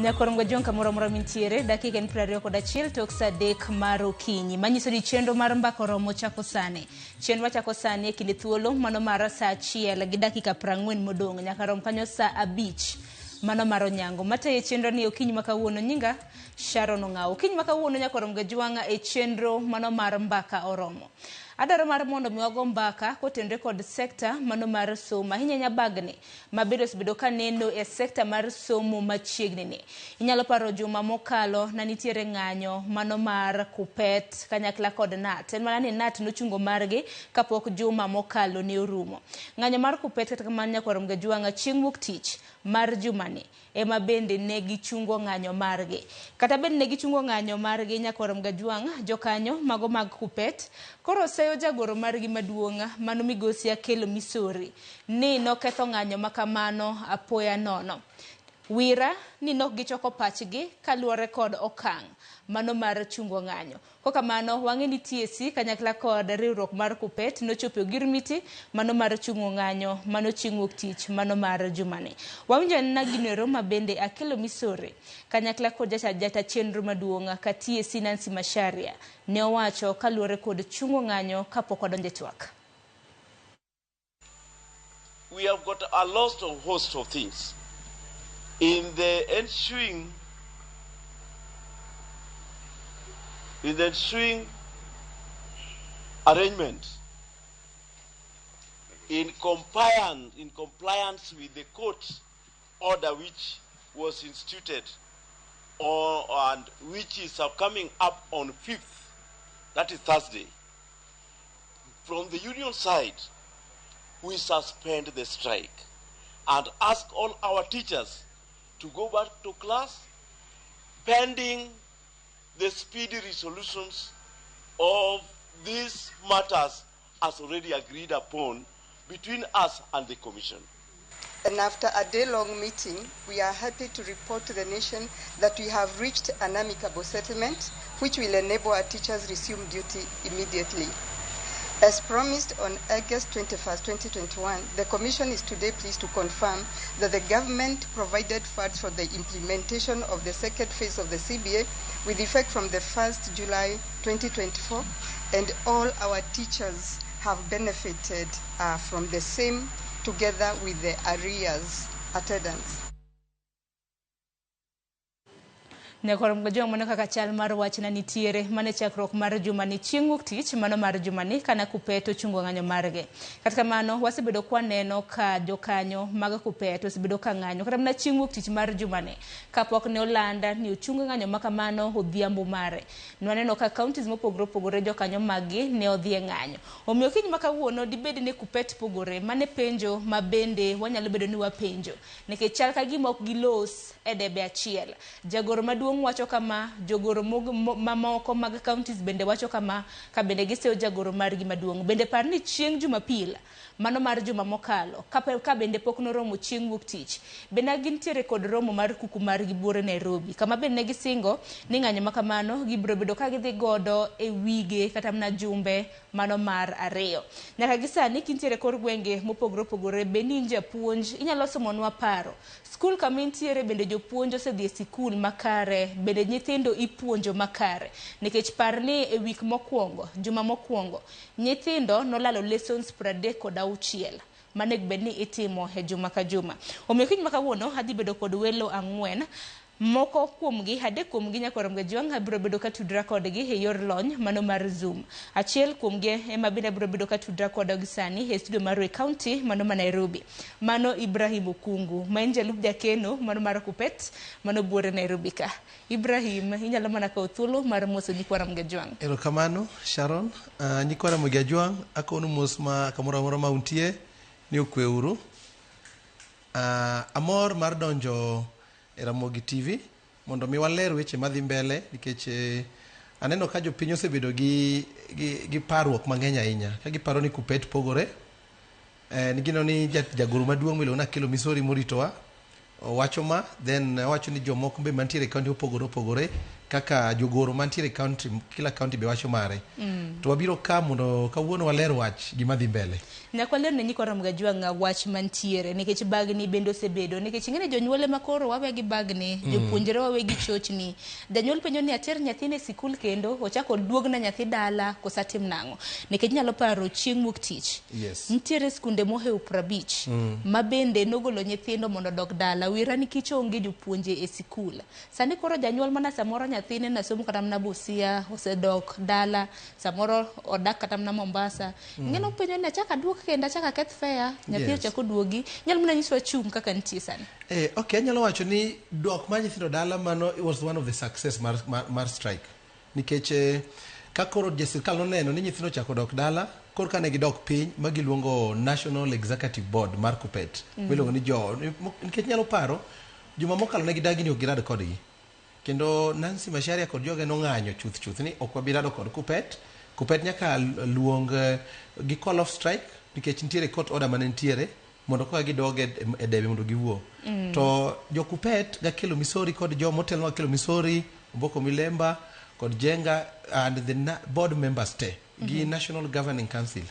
Nyakorongo John kamoro amora mintiere, dakika en 21 tok saa 3 mar okinyi. Manyiso ni chenro mar mbaka oromo chako sani. Chenro machako sani e kinde thuolo mano mar saa 1 gi dakika 40 modong' nyaka rom kanyo saa 5 mano mar onyango. Matayo chenro ni okinyi ma kawuono nyinga Sharon Ong'awo. Okinyi ma kawuono nyakorom Gajwang' e chenro mano mar mbaka oromo. Adwaro mar mondo mi wago mbaka kotenore kod sekta mano mar somo ahinya ahinya bagni ma bende osebedo ka neno e sekta mar somo machiegni ni. Inyalo paro juma mokalo na nitiere ng'anyo mano mar Kuppet kanyakla kod KNUT. En mana ni KNUT nochungo margi kapok juma mokalo ne orumo. Ng'anyo mar Kuppet kata kamano nyakwar Mgajwang'a chieng' wuok tich mar jumani ema bende ne gichungo ng'anyo margi. Kata bed ne gichungo ng'anyo margi nyakwar Mgajwang', jokanyo mago mag Kuppet koro seyo jagoro margi maduong' mano migosi Akello Misori ni noketho ng'anyo makamano apoya nono. Wira ni nok gichoko pachgi kaluwore kod okang' mano mar chungo ng'anyo. Kokamano, wang'e ni TSC kanyakla kod riwruok mar Kuppet nochopo e ogirmiti mano mar chungo ng'anyo mano chieng' wuok tich mano mar jumani. Wawinjo anena ginoero ma bende Akello Misori kanyakla kod jata chenro maduong' ka TSC Nancy Macharia ne owacho kaluwore kod chungo ng'anyo kapok wadonjo e twak. We have got a lot of host of things. In the ensuing arrangement, in compliance with the court order which was instituted and which is coming up on 5th, that is Thursday. From the union side, we suspend the strike and ask all our teachers to go back to class pending the speedy resolutions of these matters as already agreed upon between us and the Commission. And after a day-long meeting, we are happy to report to the nation that we have reached an amicable settlement, which will enable our teachers resume duty immediately. As promised on August 21st, 2021, the Commission is today pleased to confirm that the government provided funds for the implementation of the second phase of the CBA with effect from the 1st July 2024, and all our teachers have benefited from the same, together with the arrears attendance. Nyakwar Mgajwang' mano kaka chal mar wach na nitiere mane chakruok mar jumani chieng' wuok tich mano mar jumani kana Kuppet ochungo ng'anyo margi. Kata kamano wasebedo kwaneno ka jokanyo mag Kuppet osebedo ka ng'anyo kata mana chieng' wuok tich mar jumani kapok ne olanda ni ochung ng'anyo makamano odhiambo mare. Nwaneno ka counties mopogore opogore jokanyo maggi ne odhi e ng'anyo. Omiyo kiny ma kawuono dibed ni Kuppet pogore mane penjo ma bende wanyalo bedo ni wapenjo nikech chal ka gima ok gilos e debe achiel. Jagoro maduong' wacho kama, jogoro mamoko mag counties bende wacho kama, ka bende giseyo jagoro margi maduong'. Bende par ni chieng' Jumapil, mano mar juma mokalo, ka bende pok noromo chieng' wuok tich, bende gintiere kod romo mar kuku margi buore Nairobi, kama bende ne gisingo ni ng'anyo ma kamano gibiro bedo ka gidhi godo e wige kata mana jumbe mano mar 2. Nyaka gi sani kintiere kor gwenge mopogore opogore, bende in japuonj, inyalo somonwa paro. Skul kama intiere bende jopuonj osedhi e sikul makare, bende nyithindo ipuonjo makare. Nikech par ni e wik mokwongo, juma mokwongo, nyithindo nolalo lessons 36 manego bed ni itimo e juma ka juma. Omiyo kiny ma kawuono adhi bedo kod welo 4. Moko kuomgi, 3 kuomgi nyakwar Mgajwang' abiro bedo ka tudra kodgi e yor lony mano mar Zoom. Achiel kuomgi ema bende abiro bedo ka tudra kodgi sani e studio mar Rwe County mano ma Nairobi. Mano Ibrahim Okungu, ma en jalup jakeno mano mar Kuppet mano buore Nairobi ka. Ibrahim, inyalo mana kawo thuolo mar moso nyikwa Mgajwang'. Erokamano Sharon. Nyikwa Mgajwang', akonu mos ma kamoro amora ma untie ni okweuru. Amor mar donjo e Ramogi TV mondo mi waler weche madhi mbele nikech aneno ka jopiny osebedo gi parruok mang'eny ahinya ka giparo ni Kuppet pogore. Gineno ni jagoro maduong' miluongo ni Akello Misori moritowa owacho ma, then owacho ni jomoko be mantiere e kaunti mopogore opogore Kaka jogoro mantiere e county, kila county be wacho mare. To wabiro ka mondo kawuono waler wach gima dhi mbele. Nyaka waler ne nyikwa Ramogi Ajwang' wach mantiere nikech bagni bende osebedo nikech ing'e ni jonyuol ema koro wawe gi bagni, jopuonjre wawe gi chochni. Janyuol penjo ni ater nyathina e sikul kendo ochak oduogna nyathi dala koso atim nang'o? Nikech inyalo paro chieng' wuok tich. Nitiere skunde mohewo 50 ma bende nogolo nyithindo mondo odog dala. Wira nikech onge jopuonje e sikul. Sani koro janyuol mana samoro nyathine nasomo kata mana Busia, osedok dala, samoro odak kata mana Mombasa. Ing'e openjo ni achak aduok kendo achak aketh fare, nyathi ochak oduogi. Inyalo mana nyiswa chung' kaka nitie sani. Okay, anyalo wacho ni dok mar nyithindo dala mano it was one of the success mar strike. Nikech ka koro jo sirkal noneno ni nyithindo ochako dok dala, koro kane gidok piny ma giluongo National Executive Board mar KUPPET. Miluongo ni jo nikech nyalo paro juma mokalo ne gidagi ni ok girad kodgi. Kendo Nancy Macharia kod joge nong'anyo chuth chuth ni ok wabi rado kod KUPPET. KUPPET nyaka luong gi call off strike nikech nitiere court order mane nitiere mondo koka gidog e debe mondo giwuo. To jo KUPPET Gakelo Misori kod jo motelo Gakelo Misori, Omboko Milemba kod Jenga and the board members te gi National Governing Council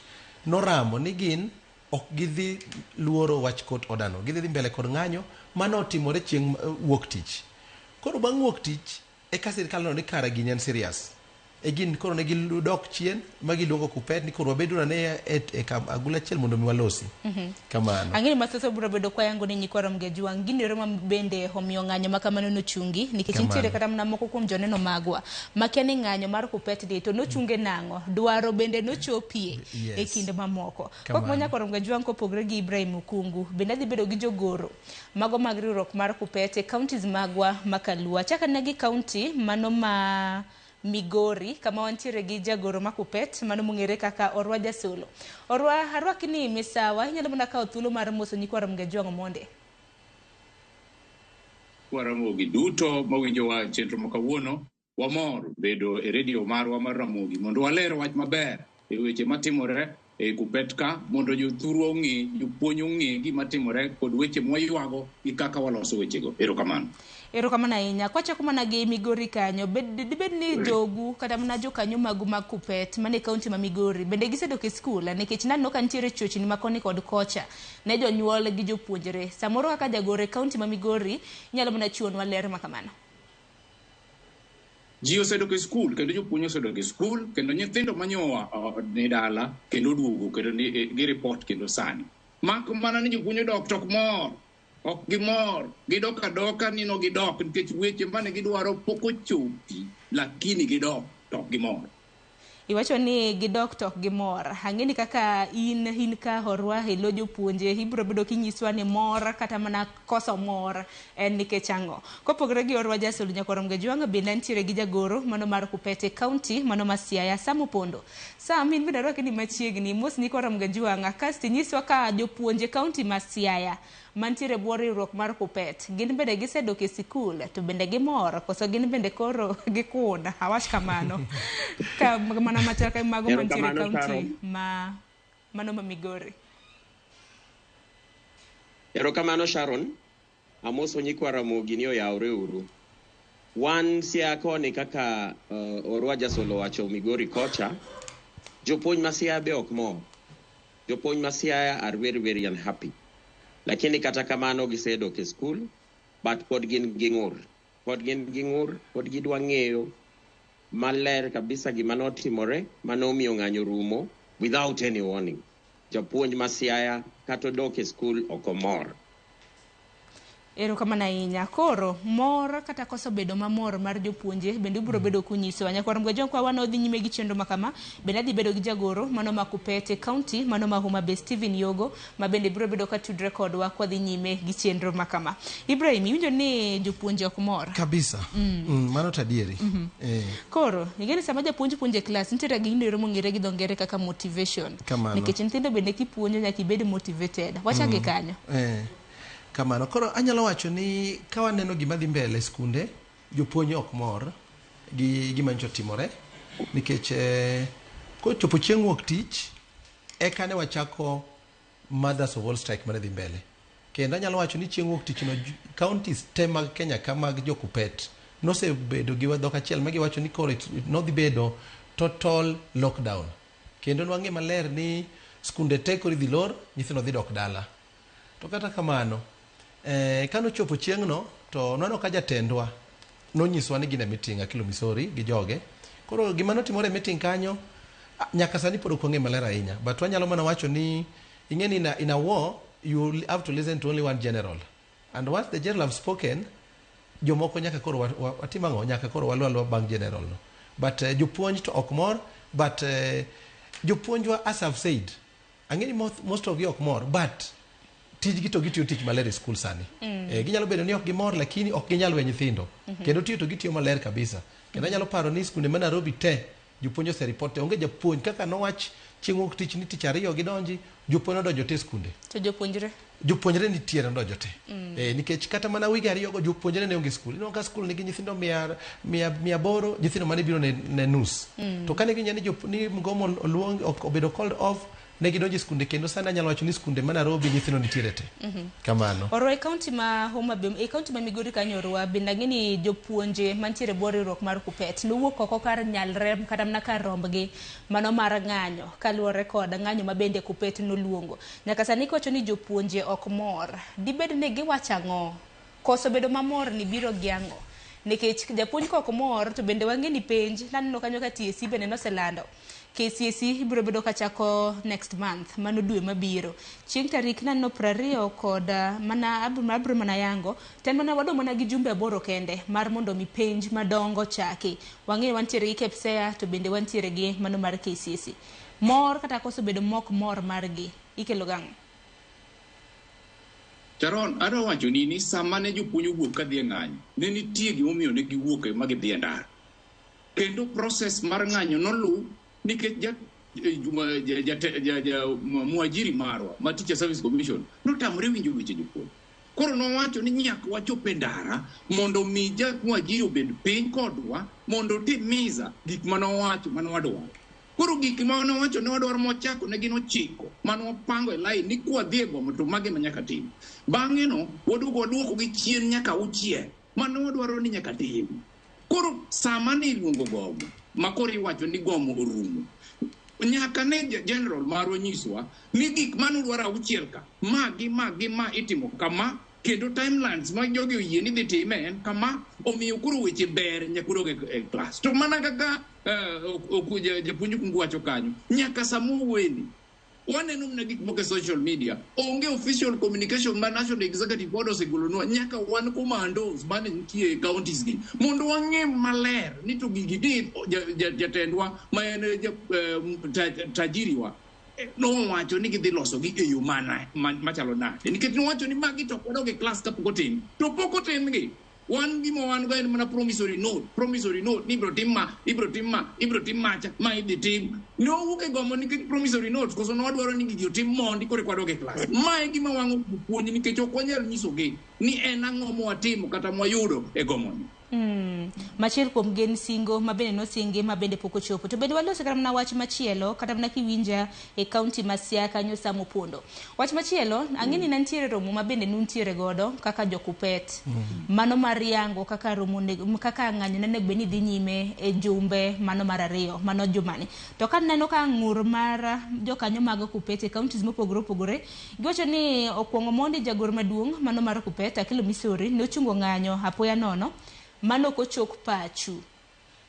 noramo ni gin ok gidhi luoro wach court order no. Gidhi dhi mbele kod ng'anyo mano otimore chieng' wuok tich. Koro bang' wuok tich eka sirkal noneno ni kara gini en serious. E gin koro ne gidok chien ma giluongo KUPPET ni koro wabedo ane e agula achiel mondo mi walosi. Kamano. Ang'e ni mathoth biro bedo kwayango ni nyikwa Ramogi Ajwang' gino ero ma bende omiyo ng'anyo ma kamano nochungi nikech nitiere kata mana moko kuom joneno magwa makia ni ng'anyo mar KUPPET ni to nochunge nang'o, dwaro bende nochopie e kinde mamoko. Kok ma nyakwa Ramogi Ajwang' kopogre gi Ibrahim Okungu, bende adhi bedo gi jogoro mago mag riwruok mar KUPPET e counties magwa ma Kaluo. Achak ane gi county mano ma Migori kama wantiere gi jagoro ma KUPPET mano mong'ere kaka Orwa Jasolo. Orwa, arwaki ni misawa, inyalo mana kawo thuolo mar moso nyikwa Ramogi Ajwang' Omonde. Ramogi duto mawinjowa chenro ma kawuono, wamor bedo e redio marwa mar Ramogi mondo waler wach maber e weche matimore e KUPPET ka mondo jothurwa ong'e, jopuonj ong'e gima timore kod weche mwaywago gi kaka waloso wechego. Erokamano. Erokamano ahinya. Kwachako mana gi Migori kanyo, dibed ni jogu kata mana jokanyo magu mag KUPPET mane kaunti ma Migori bende gisedok e skul nikech naneno ka nitiere chochni ma koni kod kocha ne jonyuol gi jopuonjre. Samoro kaka jagoro e kaunti ma Migori inyalo mana chiwonwa ler ma kamano. Ji osedok e skul kendo jopuonj osedok e skul kendo nyithindo manyoa ni dala kendo oduogo kendo gi report kendo sani. Mak mana ni jopuonj odok to ok mor. Ok gimor. Gidok adoka ni no gidok nikech weche mane gidwaro pok ochopi lakini gidok to ok gimor. Iwacho ni gidok to ok gimor. Ang'e ni kaka in ka Orwa e lo jopuonje ibiro bedo kinyiswa ni mor kata mana koso mor en nikech ang'o. Kopogore gi Orwa Jasol Nyakwar Ramogi Ajwang' bende nitiere gi jagoro mano mar KUPPET e county mano ma Siaya Sam Opondo. Sam, in bende arwaki ni machiegni mos nyikwa Ramogi Ajwang' kasto inyiswa ka jopuonje county ma Siaya mantiere bwo riwruok mar KUPPET gin bende gisedok e sikul to bende gimor koso gin bende koro gikun awach kamano ka mana machal ka mago mantiere e county ma mano ma Migori. Erokamano Sharon. Amoso nyikwa Ramogi ni oyawre uru. Wan Siaya koni kaka Orwa Jasolo wacho Migori kocha, jopuonj ma Siaya be ok mor. Jopuonj ma Siaya are very very unhappy. Lakini kata kamano gisedok e skul, but pod gin gi ng'ur. Pod gin gi ng'ur, pod gidwa ng'eyo maler kabisa gima notimore manomiyo ng'anyo rumo without any warning. Japuonj ma Siaya kata odok e skul ok omor. Erokamano ahinya. Koro mor kata koso bedo mamor mar jopuonje bende ubiro bedo kunyisowa. Nyakwar Ramogi Ajwang' kwa wan odhi nyime gi chenro ma kama bende adhi bedo gi jagoro mano ma KUPPET e county mano ma Homa Bay Stephen Yogo ma bende biro bedo ka tudre kodwa kwadhi nyime gi chenro ma kama. Ibrahim, iwinjo ni jopuonje ok mor? Kabisa. Mano to adieri. Koro, ing'e ni sama japuonj puonjo e klas nitiere gino ero mong'ere gi dho ngere kaka motivation. Kamano. Nikech nyithindo bende kipuonjo nyaka ibed motivated. Wachak gi kanyo. Kamano. Koro anyalo wacho ni ka waneno gima dhi mbele e skunde, jopuonj ok mor gi gima nyocha otimore nikech kochopo chieng' wuok tich eka ne wachako mothers of all strike mane dhi mbele. Kendo anyalo wacho ni chieng' wuok tich no counties te mag Kenya ka mag jo KUPPET Nosebedo gi dhok achiel ma giwacho ni koro nodhi bedo total lockdown. Kendo nwang'e maler ni skunde te koro idhi lor, nyithindo dhi dok dala. To kata kamano, kanochopo chieng'no to nwaneno ka jatendwa nonyiswa ni gin e meeting Akilo Misori gi joge. Koro gima notimore e meeting kanyo nyaka sani pod ok wang'e maler ahinya. But wanyalo mana wacho ni ing'e ni in a war you have to listen to only one general. And once the general have spoken, jomoko nyaka koro watim ang'o? Nyaka koro waluw aluwa bang' general no. But jopuonj to ok mor, but jopuonjwa, as I've said, ang'e ni most of gi ok mor, but tijgi to gitiyo tich maler e skul sani. Ginyalo bedo ni ok gimor, lakini ok ginyal we nyithindo. Kendo tiyo to gitiyo maler kabisa. Kendo anyalo paro ni skunde ma Nairobi te, jopuonj oseripot te. Onge japuonj kaka nowach chieng' wuok tich ni tich ariyo gidonji, jopuonj nodonjo te e skunde. To jopuonjre? Jopuonjre nitiere nodonjo te. Nikech kata mana wige ariyo go jopuonjre ne onge skul. Ineno ka skul nigi nyithindo 800, nyithindo mane biro ne nus. To kane giwinjo ni mgomo oluong obedo called off, ne gidonjo e skunde kendo sani anyalo wacho ni skunde ma Nairobi nyithindo nitiere te. Kamano. Orwa e kaunti ma Homa Bay, e kaunti ma Migori kanyo orwa, bende ang'e ni jopuonje mantiere e bwo riwruok mar KUPPET nowuok oko kar nyalre kata mana kar rombgi mano mar ng'anyo kaluwore kod ng'anyo ma bende KUPPET noluongo. Nyaka sani kiwacho ni jopuonje ok mor, dibed ni giwacho ang'o? Koso bedo mamor ni biro gi ang'o? Nikech japuonj ka ok mor to bende wang'e ni penj, naneno kanyo ka TSC bende noselando. KCSE biro bedo kachako next month, mano dwe mabiro. Chieng' tarik naneno 20 kod mana abro mana yango, to en mana wadong' mana gi jumbe 8 kende mar mondo mi penj madongo chaki. Wang'eyo wantiere gi KPSEA to bende wantiere gi mano mar KCSE. Mor kata koso bedo mok mor margi, ikelo gang'o? Sharon, adwa wacho ni sama ne jopuonj owuok kadhi e ng'anyo, ne nitie gimomiyo ne giwuok ma gidhi e ndara. Kendo process mar ng'anyo noluw nikech ja, ja, ja, ja, ja, mwajiri marwa ma Teacher Service Commission notamore winjo weche jopuonj. Koro nowacho ni nyaka wachop e ndara mondo mi ja mwajiri obed piny kodwa mondo otimiza gik manowacho mane wadwaro. Koro gik ma nowacho ne wadwaro mochako ne gin 9 mane wapango e line ni kwadhi e gomo to magi ma nyaka tim. Bang'e no waduogo waduoko gi chien nyaka 6 mane wadwaro ni nyaka tim. Koro sama ne iluongo gomo ma koro iwacho ni gomo orumo, nyaka ne general marwa nyiswa ni gik mane udwaro 6 ka ma gi ma gi ma itimo kama kendo timelines ma jogi oyie ni dhi time en kama omiyo koro weche ber nyaka udog e class. To mana kaka japuonj Okungu wacho kanyo, nyaka sama owuoyeni waneno mana gik moko e social media, onge official communication ma National Executive Board osegolonwa nyaka wan commandos mane nitie e counties gi mondo wang'e maler ni to gigi ni jatendwa ma en tajiriwa nowacho ni gidhi losogi e yo mana machalo nade, nikech nowacho ni magi to ok wadog e class kapok otim to pok otimgi. Wan gima wan go en mana promissory note ni ibiro tim ma, ibiro tim ma, ibiro tim macha ma idhi tim. Nowuok e gomo nikech promissory note koso nwadwaro ni gigi otim mondi koro eka wadog e class. Ma e gima wang'o jopuonj nikech ok wanyal nyisogi ni en ang'o mwatimo kata mwayudo e gomoni. Machiel kuom gen singo ma bende nosingi ma bende pok ochopo. To bende waloso kata mana wach machielo kata mana kiwinja e kaunti ma Siaya kanyo Sam Opondo. Wach machielo, ang'e ni nitiere romo ma bende nuntiere godo kaka jokupet. Mano mar yango kaka romo kaka ng'anyo ne onego bed ni dhi nyime e jumbe mano mar ariyo, mano jumani. To kaneno ka ng'ur mar jokanyo mag KUPPET e counties mopogore opogore, giwacho ni okuongo mondi jagoro maduong' mano mar KUPPET Akelo Misori nochungo ng'anyo apoya nono mano ok ochok pachu.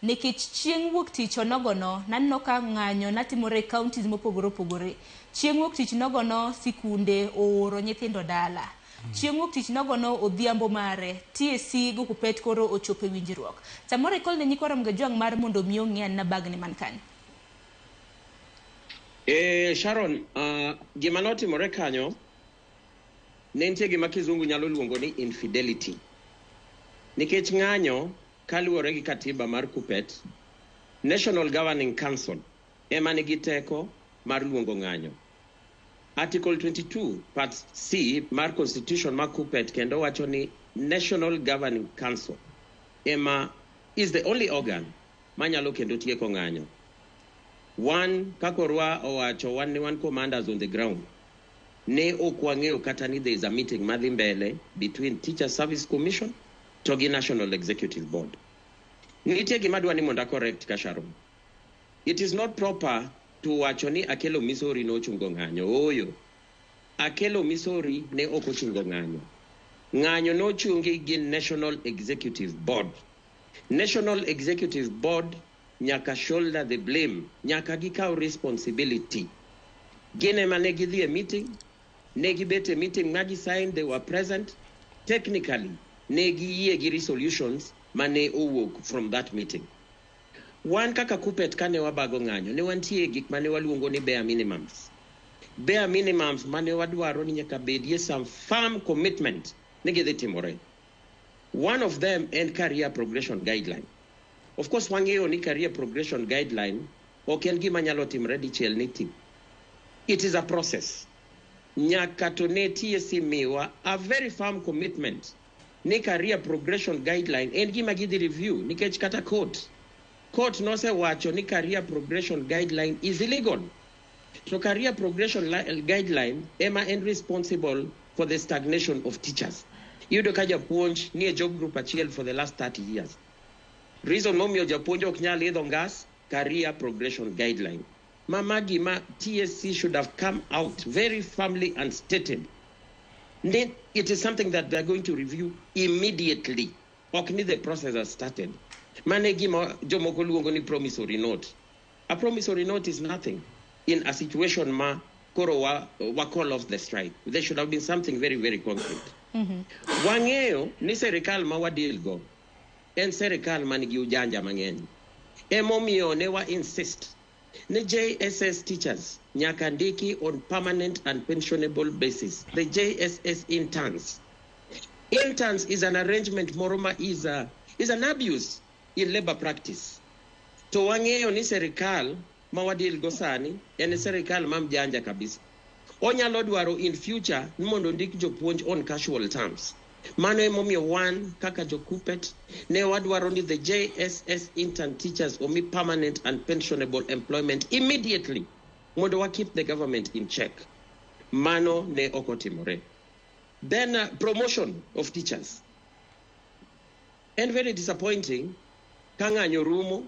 Nikech chieng' wuok tich onogono naneno ka ng'anyo natimore e counties mopogore opogore. Chieng' wuok tich nogono sikunde ooro nyithindo dala. Chieng' wuok tich nogono odhiambo mare TSC gi KUPPET koro ochopo e winjruok. Samoro ikol ne nyikwa Ramogi Ajwang' mar mondo mi ong'e anena bagni man kanyo. Sharon, gima notimore kanyo ne nitie gima kizungu nyalo luongo ni infidelity. Nikech ng'anyo kaluwore gi katiba mar KUPPET, National Governing Council ema nigi teko mar luongo ng'anyo. Article 22 part C mar constitution mar KUPPET kendo wacho ni National Governing Council ema is the only organ manyalo kendo tieko ng'anyo. Wan kaka Orwa owacho, wan ne wan commanders on the ground. Ne ok wang'eyo kata ni there is a meeting madhi mbele between Teacher Service Commission to gi National Executive Board. Nitie gima adwa ni mondo a correct ka Sharon. It is not proper to wacho ni Akelo Misori nochungo ng'anyo. Ooyo. Akelo Misori ne ok ochungo ng'anyo. Ng'anyo nochungi gi National Executive Board. National Executive Board nyaka shoulder the blame, nyaka gikaw responsibility. Gin ema ne gidhi e meeting, ne gibet e meeting ma gisign, they were present. Technically, ne giyie gi resolutions mane owuok from that meeting. Wan kaka Kuppet kane wabago ng'anyo, ne wantie gik mane waluongo ni bare minimums. Bare minimums mane wadwaro ni nyaka bedie some firm commitment ni gidhi timore. One of them en career progression guideline. Of course, wang'eyo ni career progression guideline ok en gima nyalo timre dichiel ni ti. It is a process. Nyaka to ne TSC miwa a very firm commitment ni career progression guideline en gima gidhi review nikech kata court nosewacho ni career progression guideline is illegal. To career progression guideline ema en responsible for the stagnation of teachers. Iyudo ka japuonj nie job group achiel for the last 30 years. Reason momiyo japuonj ok nyal idho ngas, career progression guideline. Mama gima TSC should have come out very firmly and stated. Ni it is something that they are going to review immediately. Ok ni the process has started. Mane gima jomoko luongo ni promissory note. A promissory note is nothing in a situation ma koro wa call off the strike. There should have been something very, very concrete. Wang'eyo ni serikal ma wadeal go en serikal man gi ujanja mang'eny. Emomiyo ne wa insist ni JSS teachers nyaka ndiki on permanent and pensionable basis. The JSS interns. Interns is an arrangement moro ma is an abuse in labor practice. To wang'eyo ni serikal ma wadeal go sani en serikal ma mjanja kabisa. Onyalo dwaro in future ni mondo ndik jopuonj on casual terms. Mano emomiyo wan kaka jo Kuppet ne wadwaro ni the JSS intern teachers omi permanent and pensionable employment immediately mondo wa keep the government in check. Mano ne ok otimore. Then promotion of teachers. En very disappointing ka ng'anyo rumo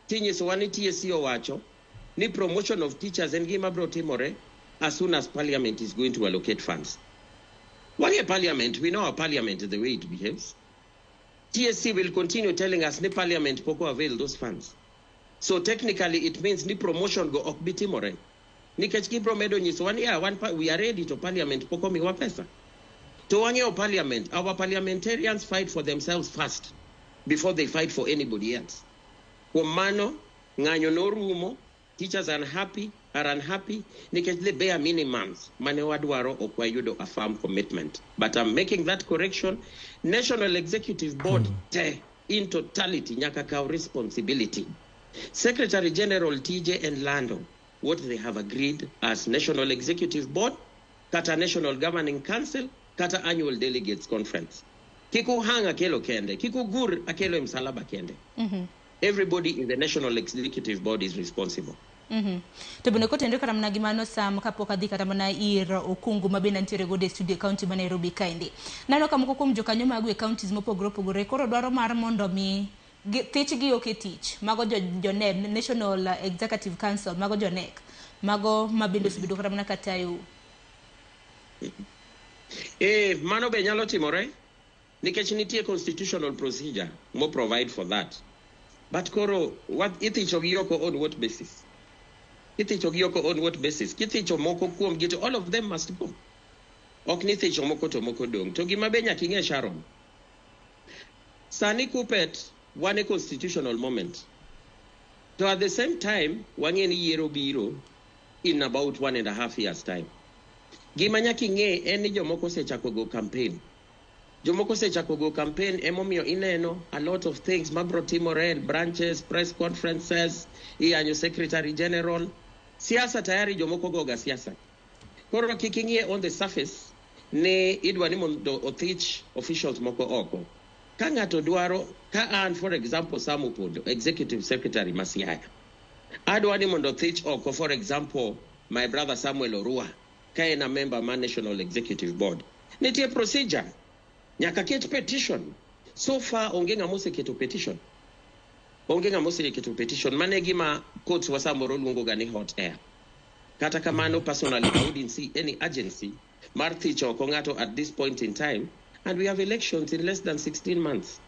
tinyisowa ni TSC owacho ni promotion of teachers en gima biro timore as soon as parliament is going to allocate funds. Wang'e parliament, we know our parliament the way it behaves. TSC will continue telling us ni parliament pok avail those funds. So technically it means ni promotion go ok bi timore. Nikech gibro medo nyisowa ni yeah, we are ready to parliament pok omiwa pesa. To wang'eyo parliament, our parliamentarians fight for themselves first before they fight for anybody else. Kuom mano, ng'anyo norumo, teachers are unhappy, nikech the bare minimums mane wadwaro ok wayudo a firm commitment. But I'm making that correction. National Executive Board te in totality nyaka kaw responsibility. Secretary General TJ and Lando, what they have agreed as National Executive Board, kata National Governing Council, kata Annual Delegates Conference. Kik uhang Akelo kende, kik ugur Akelo e msalaba kende. Everybody in the National Executive Board is responsible. To bende kotenore kata mana gi mano Sam kapok adhi kata mana ir Okungu ma bende nitiere godo e studio e county ma Nairobi kaendi. Naneno ka moko kuom jokanyo mago e counties mopogore opogore koro dwaro mar mondo mi thichgi ok e tich. Mago jo NEB, National Executive Council, mago jo NEC. Mago ma bende osebedo kata mana katayo. Mano be nyalo timore nikech nitie constitutional procedure mo provide for that. But koro what ithicho gi oko on what basis? Ithicho gi oko on what basis? Kithicho moko kuom gi to all of them must go. Ok ni thicho moko to moko dong'. To gima be nyaka ing'e Sharon. Sani Kuppet wan e constitutional moment. To at the same time wang'e ni yiero biro in about 1.5 years time. Gima nyaka ing'e en ni jomoko osechako go campaign. Jomoko osechako go campaign emomiyo ineno a lot of things mabro timore branches, press conferences, iyanyo secretary general. Siasa tayari jomoko goga siasa. Koro kik ing'iye on the surface ni idwa ni mondo othich officials moko oko. Ka ng'ato dwaro, ka an for example Sam Opondo, executive secretary ma Siaya, adwa ni mondo othich oko for example my brother Samuel Orua, ka en a member ma National Executive Board. Nitie procedure. Nyaka ket petition. So far onge ng'ama oseketo petition. Onge ng'ama oseketo petition. Mano e gima courts wa samoro luongo ga ni hot air. Kata kamano, personally, I wouldn't see any urgency mar thich oko ng'ato at this point in time, and we have elections in less than 16 months.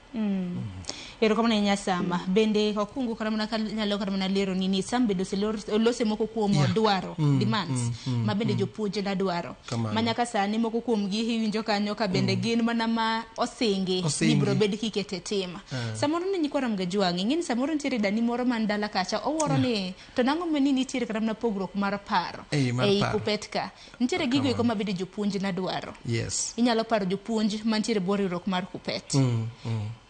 Erokamano ahinya Sama. Bende okungu kata mana nyalo kata mana lero ni Sam bende oselose moko kuom dwaro demands ma bende jopuonj na dwaro. Kamano. Ma nyaka sani moko kuom gi iwinjo kanyo ka bende gin mana ma osingi Osingi. ni biro bed kikete tim. Samoro ni nyikwa Ramogi Jwang', ing'e ni samoro nitiere dani moro man dala kacha owuoro ni to nang'o ma ni nitiere kata mana pogruok mar paro Ei, mar ei paro. Kuppet ka. Nitiere gigo eko ma bende jopuonj na dwaro. Inyalo paro jopuonj mantiere e bwo riwruok mar Kuppet.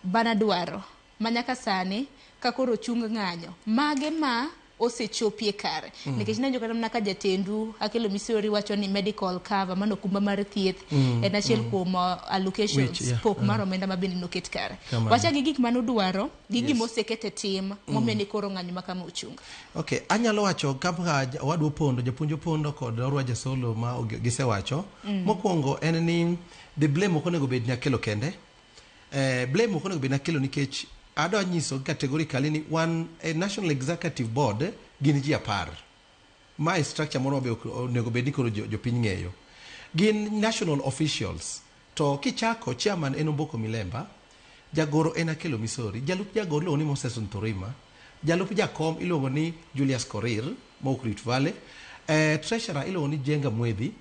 Bana dwaro ma nyaka sani ka koro chung ng'anyo mage ma osechopie kare nikech nanjo kata mana ka jatendu Akelo Misori wacho ni medical cover mano okumba mar thieth en achiel kuom allocations Which, yeah, pok mar omenda ma bende noket kare. Kamano. Wacha gi gik manudwaro gi gima oseket e tim momiyo ni koro ng'anyo ma kama ochung. Okay, anyalo wacho kaka owadwa Opondo, japuonj Opondo kod Orwa Jasolo ma gisewacho. Mokwongo en ni the blame ok onego bed ni Akelo kende. Blame ok onego bed ni Akelo nikech adwa nyiso categorically ni wan e National Executive Board gin ji 10. Mae structure moro mabe ok onego bed ni koro jopiny ng'eyo. Gin national officials. To kichako chairman en Omboko Milemba, jagoro en Akelo Misori, jalup jagoro iluongo ni Moses Nturima, jalup jakom iluongo ni Julius Korir mowuok Rift Valley, treasurer iluongo ni Jenga Mwedhi,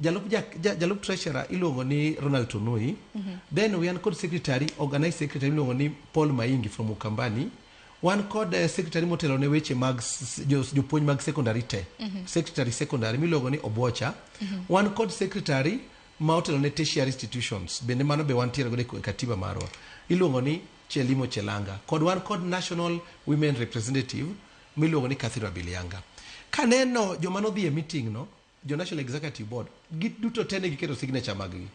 jalup treasurer iluongo ni Ronald Tonui, then wan kod secretary, organized secretary iluongo ni Paul Maingi from Ukambani, wan kod secretary motelo ne weche mag jopuonj mag secondary te, secretary secondary miluongo ni Obocha, wan kod secretary ma otelo ne tertiary institutions bende mano be wantiere godo e katiba marwa iluongo ni Chelimo Chelanga, kod wan kod national women representative miluongo ni Catherine Abilianga. Kaneno joma nodhi e meeting no, jo National Executive Board giduto te ne giketo signature mag gi,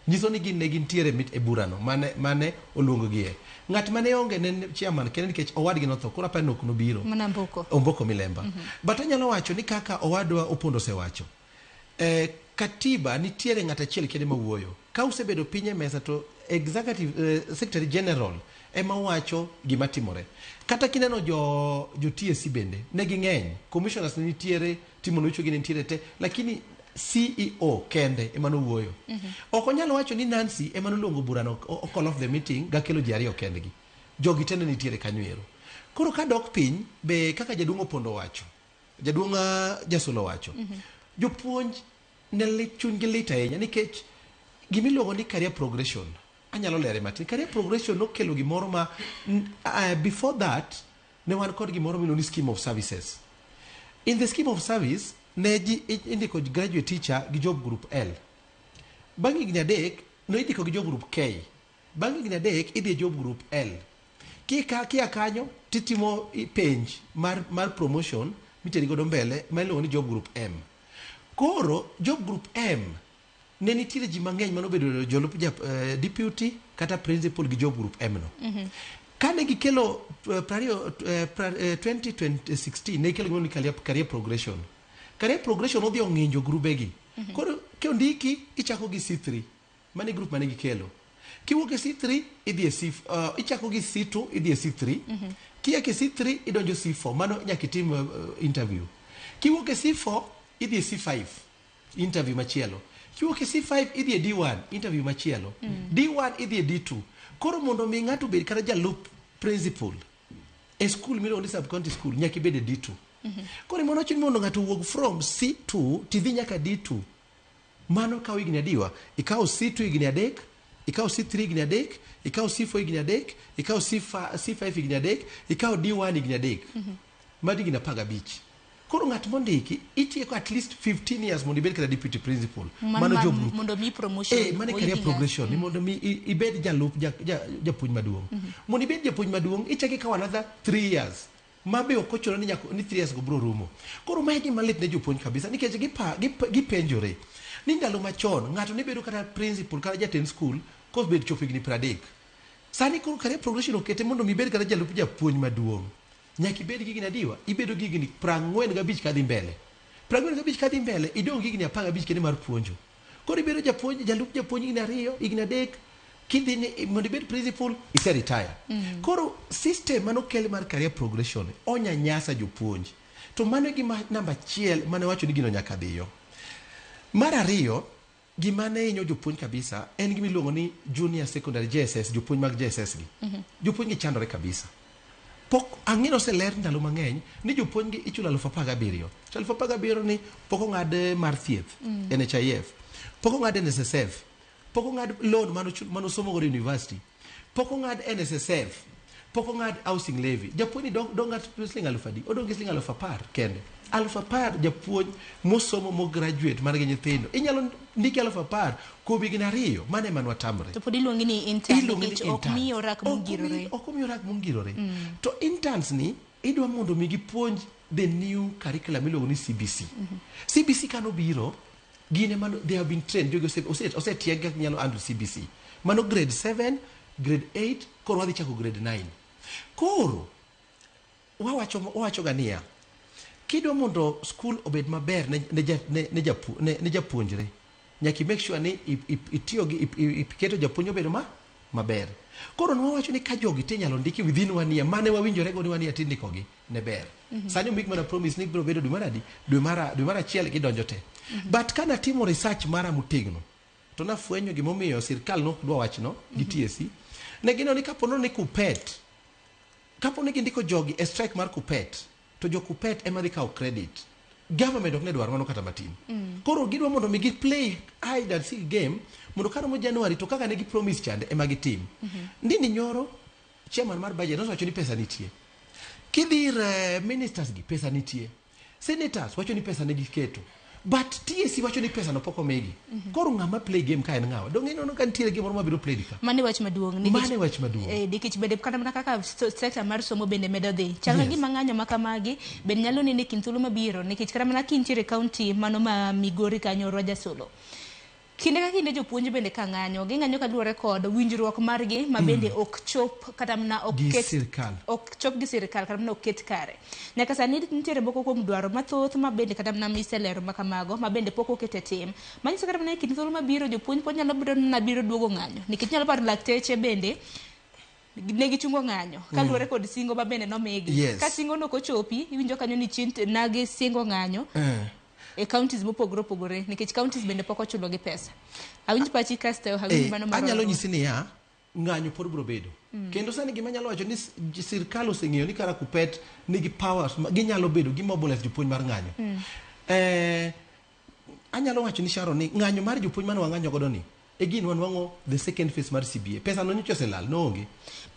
nyiso ni gin ne gintiere e burano mane oluongo gie. Ng'at mane onge ne en chairman kende nikech owadgi notho, koro aparo ni ok nobiro. Mana Omboko. Omboko Milemba. But anyalo wacho ni kaka owadwa Opondo osewacho, katiba nitiere ng'at achiel kende mawuoyo. Ka usebedo piny e mesa to executive secretary general ema wacho gima timore. Kata kineno jo TSC bende ne ging'eny, commissioners ne nitiere, Timo Lucho gi ne nitiere te, lakini CEO kende ema nowuoyo. Ok onyal wacho ni Nancy ema noluongo burano, o call off the meeting gakelo ji ariyo kendgi. Jogi te ne nitiere kanyo ero. Koro kadok piny be kaka jaduong' Opondo wacho, jaduong' Jasolo wacho, jopuonj ne lit, chunygi lit ahinya nikech gimiluongo ni career progression. Anyalo lere matin. Career progression nokelo gimoro ma before that ne wan kod gimoro miluongo ni scheme of services. In the scheme of service ne ji indiko graduate teacher gi job group L. Bang' higni 3 no indiko gi job group K. Bang' higni 3 idhi e job group L. Kia kanyo titimo penj mar promotion miteri godo mbele ma iluongo ni job group M. Koro job group M ne nitiere ji mang'eny manobedo jolup deputy kata principal gi job group M no. Kane gikelo 2016 ne gikelo gimoro ni career progression. Career progression odhi ong'injo grubegi. Koro kondiki ichako gi C3. Mane group mane gikelo. Kiwuok e C3 idhi e C, ichako gi C2 idhi e C3. Kiak e C3 idonjo C4. Mano nyaka itim interview. Kiwuok e C4 idhi e C5 interview machielo. Kiwuok e C5 idhi e D1 interview machielo. D1 idhi e D2. Koro mondo mi ng'ato obed kata jalup principal e school miluongo ni sub county school nyaka ibed e D2. Koro mondo wacho ni mondo ng'ato owuog from C2 tidhi nyaka D2. Mano kawo higni adiwa? Ikawo C2 higni 3, ikawo C3 higni 3, ikawo C4 higni 3, ikawo C5 higni 3, ikawo D1 higni 3. Mano higni 15. Koro ng'at mondiki itieko at least 15 years mondo ibed kata deputy principal. Mano job group. Mondo mi promotion. Mano career progression. Ni mondo mi ibed jalup japuonj maduong'. Mondo ibed japuonj maduong' ichako ikawo another 3 years. Ma be ok ochuno ni nyaka ni 3 years go biro rumo. Koro mae gima lit ne jopuonj kabisa nikech gipenjore ni ndalo machon ng'ato ne bedo kata principal kata jatend school kobet chopo higni 30. Sani koro career progression okete mondo mi ibed kata jalup japuonj maduong'. Nyaka ibed gi higni adiwa? Ibedo gi higni 45 kadhi mbele. 45 kadhi mbele idong' gi higni 15 kende mar puonjo. Koro ibedo japuonj, jalup japuonj higni 2, higni 3, Kidhi ni mondo ibed principal, ise retire. Koro system manokel mar career progression onyanyasa jopuonj. To mano e gima namba achiel mane wacho ni gino nyaka dhiyo. Mar ariyo, gima ne hinyo jopuonj kabisa en gima iluongo ni junior secondary JSS, jopuonj mag JSS gi. Jopuonj gi chandore kabisa. Pok ang'e noseler ndalo mang'eny ni jopuonj gi ichulo 17,000. To 17,000 ni pok ong'ad mar thieth, NHIF, pok ong'ad NSSF, pok ong'ad loan manosomo godo university, pok ong'ad NSSF, pok ong'ad housing levy. Japuonj ni dong' at siling 4,000 adi? Odong' gi siling 10,000 kende. 10,000 japuonj mosomo mo graduate man gi nyithindo. Inyalo ndiki 10,000 kuom higni 2, mano ema nwatamre. To pod iluongi ni intern Iluongi ni nikech ok intern. miyi orak Ok mongirore. Ok omiyi orak mongirore. To interns ni idwa mondo mi gipuonj the new curriculum miluongo ni CBC. CBC kanobiro, gin ema they have been trained, jogi osetieg kaka ginyalo handle CBC. Mano grade 7, grade 8, koro wadhi chako grade 9. Koro wawacho ga niya, kidwa mondo school obed maber ne japuonjre, nyaka i make sure ni itiyo gi iketo japuonj obedo maber. Koro nwawacho ni ka jogi te inyalo ndiki within 1 year, mane wawinjore go ni 1 year tindikogi ne ber. Sani omik mana promise ni biro bedo dwe mar adi? Dwe mar achiel gidonjo te. But ka natimo research mara motegno, to nafwenyo gimomiyo sirkal nok dwa wachno gi TSC. Ne gineno ni kapo ni Kuppet, kapo ni gindiko jogi e strike mar Kuppet, to jo Kuppet ema dhi kawo credit. Government ok ne dwar mano kata matin. Koro gidwa mondo mi gi play hide and seek game mondo karomo January to kaka ne gi promise chande ema gitim. Ndindi Nyoro, chairman mar budget nosewacho ni pesa nitie. Kidhi ir ministers gi pesa nitie. Senators wacho ni pesa ne giketo. But TSC wacho ni pesa no pok omigi. Koro ng'ama play game ka en ng'awa? Donge ineno ka nitiere gimoro mabiro play ka? Mano e wach maduong'. Mano e wach maduong'. Nikech bende kata mana kaka sector mar somo bende medo dhi. Chal ka gima ng'anyo ma kamagi bende nyalo neno e kind thuolo mabiro nikech kata mana kintiere e county mano ma Migori kanyo Roger Solo. Kinde ka kinde jopuonj bende ka ng'anyo, ging'anyo kaluwore kod winjruok margi ma bende ok chop kata mana ok Gi ket sirkal. ok chop gi sirkal kata mana ok ket kare. Nyaka sani nitiere moko kuom dwaro mathoth ma bende kata mana miselero ma kamago ma bende pok oket e tim. Manyiso kata mana e kind thuolo mabiro jopuonj pod nyalo bedo ni biro duogo ng'anyo nikech inyalo paro lakteche bende ne gichungo ng'anyo kaluwore kod singo ma bende nomigi. Ka singo no ok ochopi, iwinjo kanyo ni chien nagi singo ng'anyo e counties mopogore opogore nikech counties bende pok ochulo gi pesa. Awinj pachi kasto awinj mano mar Anyalo Oromo. nyisi niya, ng'anyo pod biro bedo. Kendo sani gima anyalo wacho ni sirkal oseng'eyo ni kara Kuppet nigi powers ma ginyalo bedo gi mobilize jopuonj mar ng'anyo. Anyalo wacho ni Sharon ni ng'anyo mar jopuonj mane wang'anyo godo ni e gin wanwang'o the second phase mar CBA. Pesa no nyocha oselal, noonge.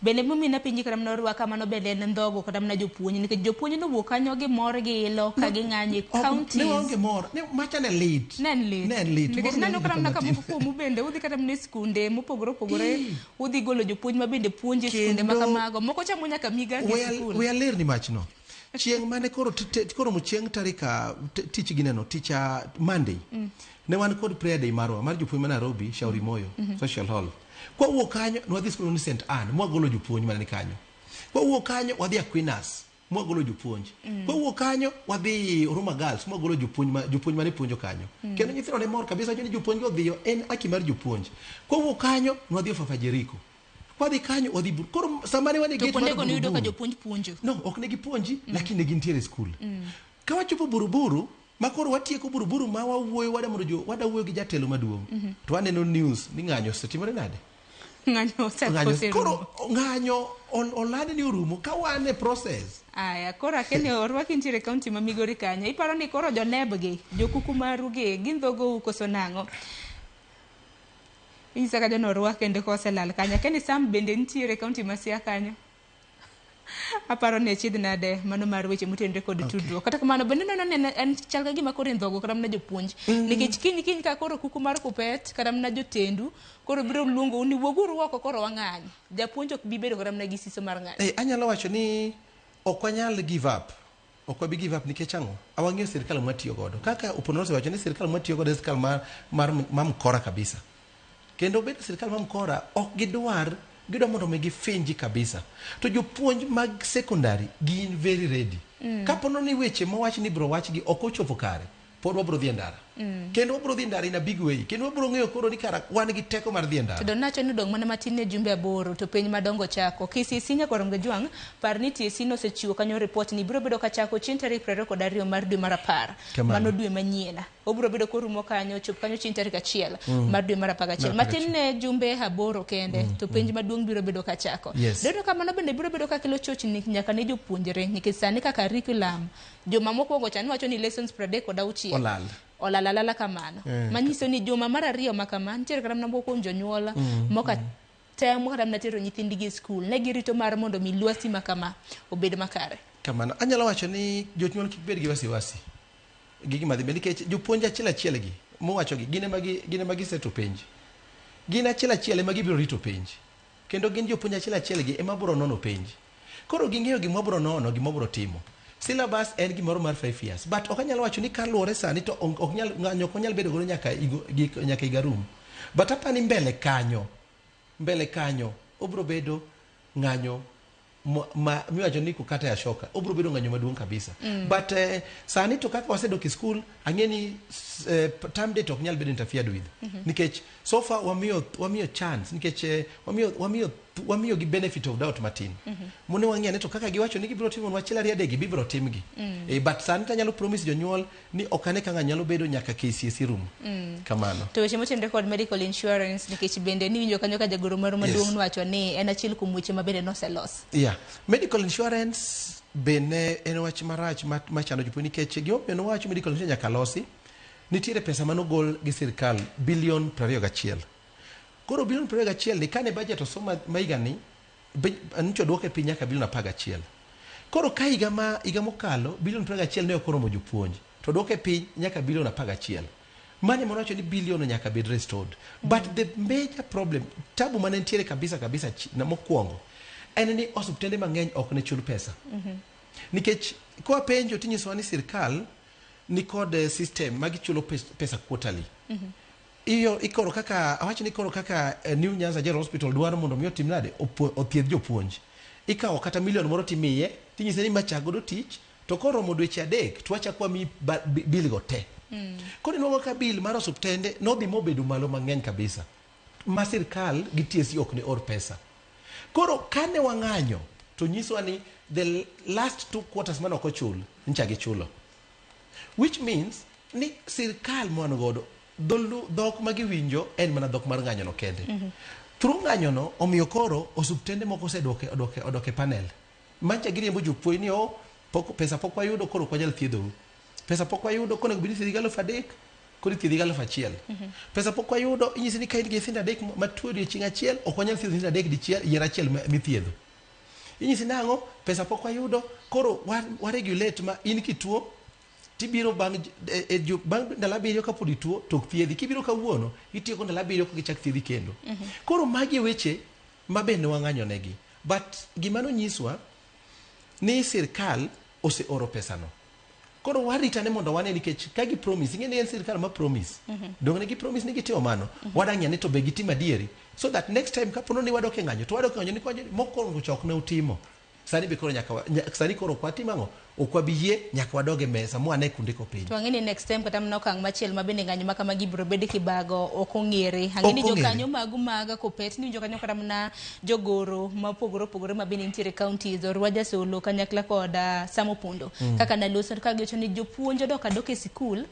Bende momiyo napenji kata mana orwaka mano bende en ndhogo kata mana jopuonj nikech jopuonj nowuok kanyo gi mor gi ilo ka ging'anyo e counties. Ne waonge mor. Ne, macha ne lit. Ne en lit. Ne en lit. Nikech Mor naneno ne kata mana ka matin. moko kuomu bende udhi kata mana e skunde mopogore opogore, udhi golo jopuonj ma bende puonjo e skunde ma Kendo kamago. Moko chamo nyaka migago e sikul. We alerni machno. Chieng' mane koro koro chieng' tarik tich gineno, tich Monday. Ne wan kod prayer day marwa mar jopuonj ma Nairobi, Shauri Moyo, Social Hall. Kwa wuok kanyo, ne wadhi skul ni St. Anne, mwagolo jopuonj mana ni kanyo. Kwa wuok kanyo, wadhi Aquinas, mwagolo jopuonj. Kwa wuok kanyo, wadhi Huruma Girls, mwagolo jopuonj mane puonjo kanyo. Kendo nyithindo ne mor kabisa, wacho ni jopuonj go odhiyo, en haki mar jopuonj. Kwa wuok kanyo, ne wadhi Ofafa Jericho. Kwadhi kanyo, wadhi Koro sama ne wan e To gate mar kuondego niyudo ka Buruburu. jopuonj puonjo. No, ok ne gipuonji, lakini ne gintiere e skul. Ka wachopo Buruburu, ma koro watieko Buruburu ma wawuoyo, wada mondo jo, wada wuoyo gi jatelo maduong'. To waneno news ni ng'anyo osetimore nade? Ng'anyo osechako Ng'anyo oserumo. Koro ng'anyo olandi ni orumo ka wan e process. Aya, koro akeni orwaki nitiere county ma Migori kanyo. Iparo ni koro jonebgi, jokuku maru gi, gindhogou koso nang'o? Inyisa ka jono orwak kendo koselal kanyo. Akeni Sam bende nitiere county ma Siaya kanyo. Aparo ni achiedh nade mano mar weche motenore kod tudruok. Kata kamano bende neno ni en chal ka gima koro indhogo kata mana jopuonj. Nikech kiny kiny ka koro kuku mar Kuppet kata mana jotendu koro biro luongou ni wuoguru oko koro wang'any. Japuonj ok bi bedo kata mana gi siso mar ng'anyo. Anyalo wacho ni ok wanyal give up. Ok wabi give up nikech ang'o? Awang'eyo sirkal mwatiyo godo. Kaka Opondo osewacho ni sirkal mwatiyo godo en sirkal ma mkora kabisa. Kendo bedo sirkal ma mkora ok gidwar, gidwa mondo mi gifinji kabisa. To jopuonj mag secondary gin very ready. Kapo ni weche mowach ni biro wachgi ok ochopo kare, pod wabiro dhi e ndara. Kendo wabiro dhi ndara in a big way. Kendo wabiro ng'eyo koro ni kara wan gi teko mar dhi e ndara. To nacho ni odong' mana matin ne jumbe 8 to penj madongo chako. KCSE nyaka rom gi Jwang', par ni TSC nosechiwo kanyo report ni biro bedo kachako chieng' tarik 22 mar dwe mar 10. Kamano. Mano dwe manyien. Obiro bedo korumo kanyo chop kanyo chieng' tarik 1 mar dwe mar 11. Matin ne jumbe 8 kende to penj maduong' biro bedo kachako. Yes. Dono kamano bende biro bedo kakelo chochni nyaka ne jopuonjre nikech sani kaka curriculum juma mokwongo cha niwacho ni lessons 36 Olal. Olal alala kamano. Manyiso ni juma mar 2 ma kama nitiere kata mana moko kuom jonyuol moka temo kata mana tero nyithindgi e skul ne girito mar mondo mi lwasi ma kama obed makare. Kamano. Anyalo wacho ni jonyuol kik bed gi wasiwasi gi gima dhi mbele nikech jopuonj achiel achiel gi mowacho gi gin ema giseto penj. Gin achiel achiel ema gibiro rito penj. Kendo gin jopuonj achiel achiel gi ema biro nono penj. Koro ging'eyo gima biro nono, gima biro timo. Syllabus en gimoro mar 5 years. But ok anyal wacho ni kaluwore sani to ok nyal ng'anyo ok nyal bedo godo nyaka nyaka higa rum. But apani mbele kanyo obiro bedo ng'anyo ma miwacho ni kukata ya shoka, obiro bedo ng'anyo maduong' kabisa. But sani to kaka wasedok e school, ang'e ni term date ok nyal bedo interfered with. Nikech so far wamiyo chance, nikech wamiyo gi benefit of doubt matin. Mone wang'e ne to kaka giwacho ni gibiro timo achiel ariyo adek gibiro timgi. But sani tanyalo promise jonyuol ni ok ane ka ng'anyo nyalo bedo nyaka KCSE room. Kamano. To weche motenore kod medical insurance nikech bende niwinjo kanyo ka jagoro maru maduong' nowacho ni en achiel kuom weche ma bende noselos. Yeah. Medical insurance bende en wach marach machando jopuonj nikech gimomiyo nowacho medical insurance nyaka losi, nitiere pesa manogol gi sirkal bilion 21. Koro bilion 21 ni kane budget osom ma higani, nyocha oduoke piny nyaka bilion 11. Koro ka higa mokalo bilion 21 ne ok oromo jopuonj, to oduoke piny nyaka bilion 11. Mane mowacho ni bilion nyaka bed restored. But the major problem, tabu mane nitiere kabisa kabisa na mokwongo, en ni osiptende mang'eny ok ne chul pesa. Nikech kwa penjo tinyisowa ni sirkal ni kod system ma gichulo pesa quarterly. Iyo ikoro kaka awacho ni ikoro kaka New Nyanza General Hospital dwaro mondo mi otim nade othiedh jopuonj. Ikawo kata milion moro timiye, tinyise ni machak godo tich, to koromo dweche 3 to wachak wamiyi bill go te. Koro inwang'o ka bill mar osiptende nodhi mobedo malo mang'eny kabisa. Ma sirkal gi TSC ok ne or pesa. Koro kane wang'anyo to nyiswa ni the last 2 quarters mane ok ochul, ncha gichulo. Which means ni sirkal mwan godo dhok ma giwinjo en mana dhok mar ng'anyo no kende. Through ng'anyo no omiyo koro osiptende moko oseduoke odoke panel. Mancha giriembo jopuonj ni pesa pok wayudo koro ok wanyal thiedhou. Pesa pok wayudo koro onego bed ni ithiedhi gi 3,000 koro ithiedhi gi 1,000. Pesa pok wayudo inyisi ni ka in gi nyithindo 3 matuo odiochieng' achiel ok wanyal thiedho nyithindo 3 dichiel, yier achiel mithiedho. Inyisi nang'o pesa pok wayudo koro wa regulate ma in kituo tibiro bang' ndalo 7 kapod ituo to ok thiedhi. Kibiro kawuono itieko ndalo 7 ka gichak thiedhi kendo. Koro magi weche ma bende wang'anyo negi. But gima nonyiswa ni sirkal oseoro pesano. Koro waritane mondo wane nikech ka gi promise, ing'e ni en sirkal ma promise. Donge ne gi promise ni gitimo mano? Wadang'e ni to be gitimo adieri. So that next time kapono ni wadok e ng'anyo, to wadok e ng'anyo ni kwa mokwongo cha ok ne utimo. Sani be koro nyaka sani koro ok watim ang'o? Ok wabi yie nyaka wadog e mesa mwane kundiko piny. To ang'e ni next time kata mana okang' machielo ma bende ng'anyo ma kamagi biro bedo kibago ok ong'ere. Ang'e ni jokanyo magu mag Kuppet ni jokanyo kata mana jogoro mopogore opogore ma bende nitiere counties Orwa Jasolo kanyakla kod Sam Opondo. Kaka naloso ka giwacho ni jopuonj odok adok e sikul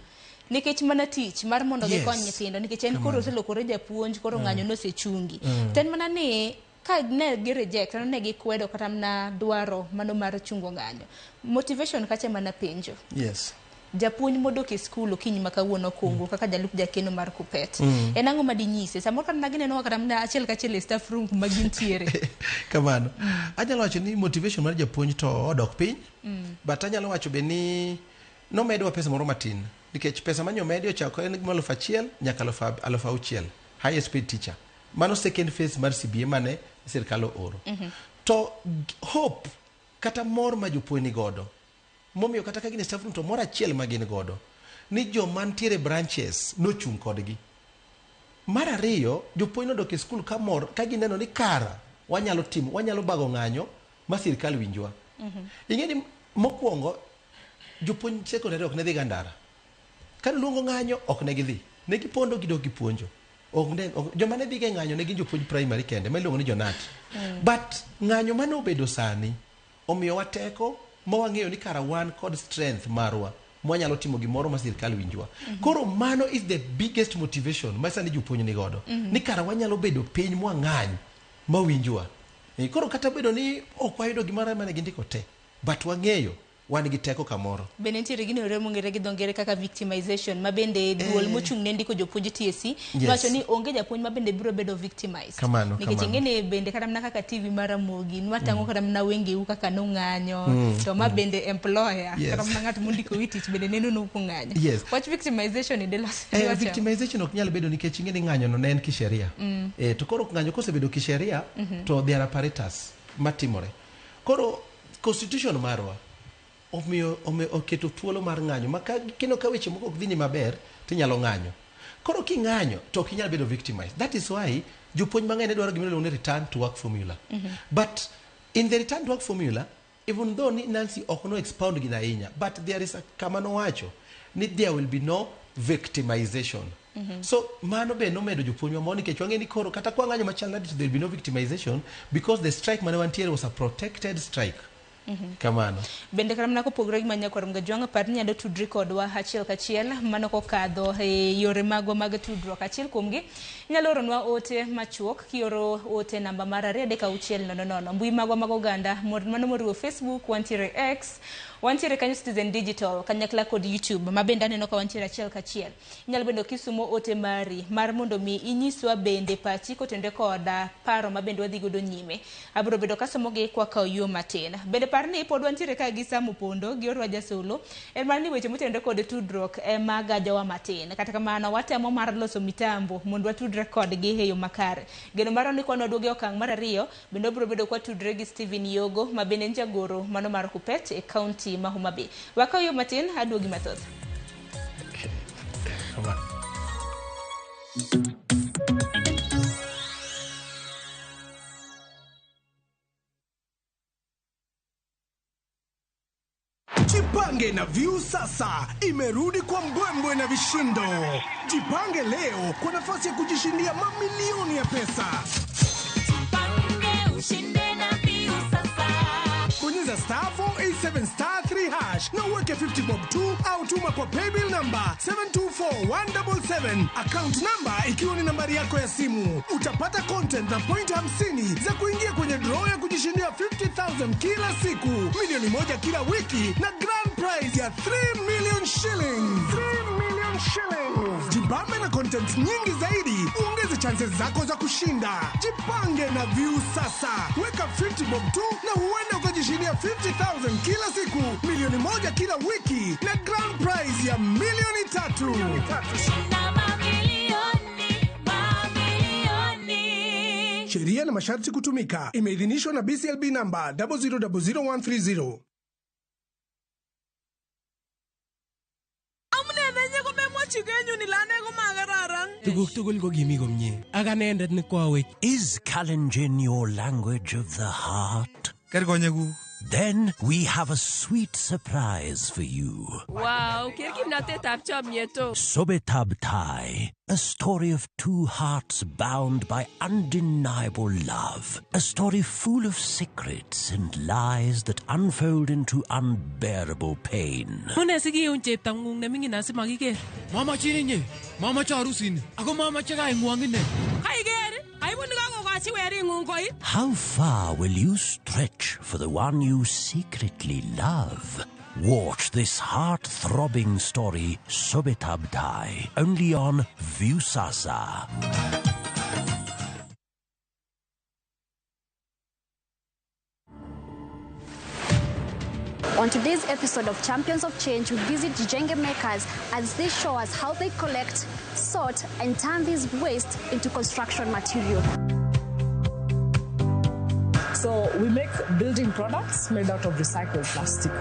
nikech mana tich mar mondo gikony nyithindo nikech en koro oselokore japuonj koro ng'anyo nosechungi. To en mana ni ka ne gi reject ne gikwedo kata mana dwaro mano mar chungo ng'anyo. Motivation kacha mana penjo. Yes. Japuonj modok e skul okinyi ma kawuono kungu kaka jalup jakeno mar Kuppet. En ang'o madinyise? Samoro kata gineno kata mana achiel kachiel e staff room kuma gintiere. Kamano. Anyalo wacho ni motivation mar japuonj to odok piny. But anyalo wacho be ni nomedwa pesa moro matin. Nikech pesa manyomedi ochako en gima 1,000 nyaka 6,000. Highest paid teacher. Mano second phase mar CBA mane sirkal ooro. To hope kata mor ma jopuonj ni godo momiyo kata ka gin e staff room to mor achiel ma gin godo ni joma nitiere branches nochung' kodgi. Mar ariyo, jopuonj nodok e skul ka mor ka gineno ni kara wanyalo timo, wanyalo bago ng'anyo ma sirkal winjwa. Ing'e ni mokwongo jopuonj secondary ok ne dhi ga ndara. Kane luongo ng'anyo ok ne gidhi. Ne gipondo gidok gipuonjo. Ok ne, ok, joma ne dhiga e ng'anyo ne gin jopuonj primary kende ma iluongo ni jonat. But ng'anyo mane obedo sani omiyowa teko ma wang'eyo ni kara wan kod strength marwa mwanyalo timo gimoro ma sirkal winjwa. Koro mano is the biggest motivation ma sani jopuonj ni godo. Ni kara wanyalo bedo piny mwang'any mawinjwa. Koro kata bedo ni ok wayudo gimoro mane gindiko te, but wang'eyo wan gi teko kamoro. Bende nitiere gino ero mong'ere gi dho ngere kaka victimization ma bende duol mochung' ne ndiko jopuonj TSC nowacho ni onge japuonj ma bende biro bedo victimized. Kamano, Nikech kamano. ing'eni bende kata mana kaka TV mar Ramogi nwatang'o kata mana wengeu kaka nong'anyo to ma bende employer kata mana ng'at mondiko wi tich bende neno nokong'anyo. Wach victimization ni delos. Victimization ok nyal bedo nikech ing'eni ng'anyo no ne en kisheria. To koro ng'anyo kosebedo kisheria to there are apparatus matimore. Koro constitution marwa omiyo oketo thuolo mar ng'anyo ma kino ka weche moko ok dhini maber tinyalo ng'anyo. Koro king'anyo to ok inyal bedo victimized. That is why jopuonj mang'eny ne dwaro gima iluongo ni return to work formula. But in the return to work formula, even though ni Nancy ok no expound gina ahinya, but there is a kama nowacho ni there will be no victimization. So mano be nomedo jopuonjwa moro nikech wang'e ni koro kata kwa ng'anyo machal nade to there will be no victimization because the strike mane wantiere was a protected strike. Kamano. Bende kata mana kopogore gi manyakwar Mgajwang', par ni nyalo tudri kodwa achiel kachiel mano kokadho e yore magwa mag tudruok. Achiel kuomgi inyalo oronwa ote machuok kioro ote namba mar 23600. Mbui magwa mag oganda mano moriwo Facebook, wantiere X, wantiere kanyo Citizen Digital kanyakla kod YouTube ma bende aneno ka wantiere achiel kachiel. Inyalo bende kisumo ote mari mar mondo mi inyiswa bende pachi kotenore koda paro ma bende wadhi godo nyime. Abiro bedo kasomogi kwa kawo yo matin. Bende par ni pod wantiere ka gi Sam Opondo gi Orwa Jasolo en mar ni weche motenore kod tudruok ema gajowa matin. Kata kamano watemo mar loso mitambo mondo watudre kodgi e yo makare. Geno marwa ni kwan waduogo e okang' mar ariyo bende wabiro bedo kwatudre gi Stephen Yogo ma bende en jagoro mano mar Kuppet e kaunti ma Homa Bay. Wakaw yo matin aduogi mathoth. Jipange na Viusasa imerudi kwa mbwembwe na vishindo. Jipange leo kwa nafasi ya kujishindia mamilioni ya pesa. Jipange ushinde na Viusasa. Bonyeza star 487 star 3 hash na uweke 50 bob 2 au tuma kwa paybill number 724177, account number ikiwa ni nambari yako ya simu. Utapata content na point 50 za kuingia kwenye draw ya kujishindia 50,000 kila siku, milioni 1 kila wiki na grand prize ya 3 million shillings. 3 million shillings. Jibambe na content nyingi zaidi, uongeze chances zako za kushinda. Jipange na Viusasa. Weka 50 bob 2 na huenda ukajishindia 50,000 kila siku, milioni 1 kila wiki na grand prize ya milioni 3. Shinda mamilioni, mamilioni. Sheria na masharti kutumika. Imeidhinishwa na BCLB number 0000130. Tuguk tugul ko kimi komie. Ak anendet ne kwawech. Is Kalenjin your language of the heart? Ker konyekuk. Then we have a sweet surprise for you. Wow, ker kimnatetab chomyet o. Sobetab Tai, a story of two hearts bound by undeniable love. A story full of secrets and lies that unfold into unbearable pain. Mune sikiun cheptang'ung neming'in asimakiker. Mamachin inye, mamache arusini, ako mamache kaing'wong ine. Kaiker, aibun kakokochi wering'ung koi. How far will you stretch for the one you secretly love? Watch this heart-throbbing story, Sobetab Tai, only on Viusasa. On today's episode of Champions of Change, we visit Jijenge Makers as they show us how they collect, sort, and turn this waste into construction material. So we make building products made out of recycled plastic.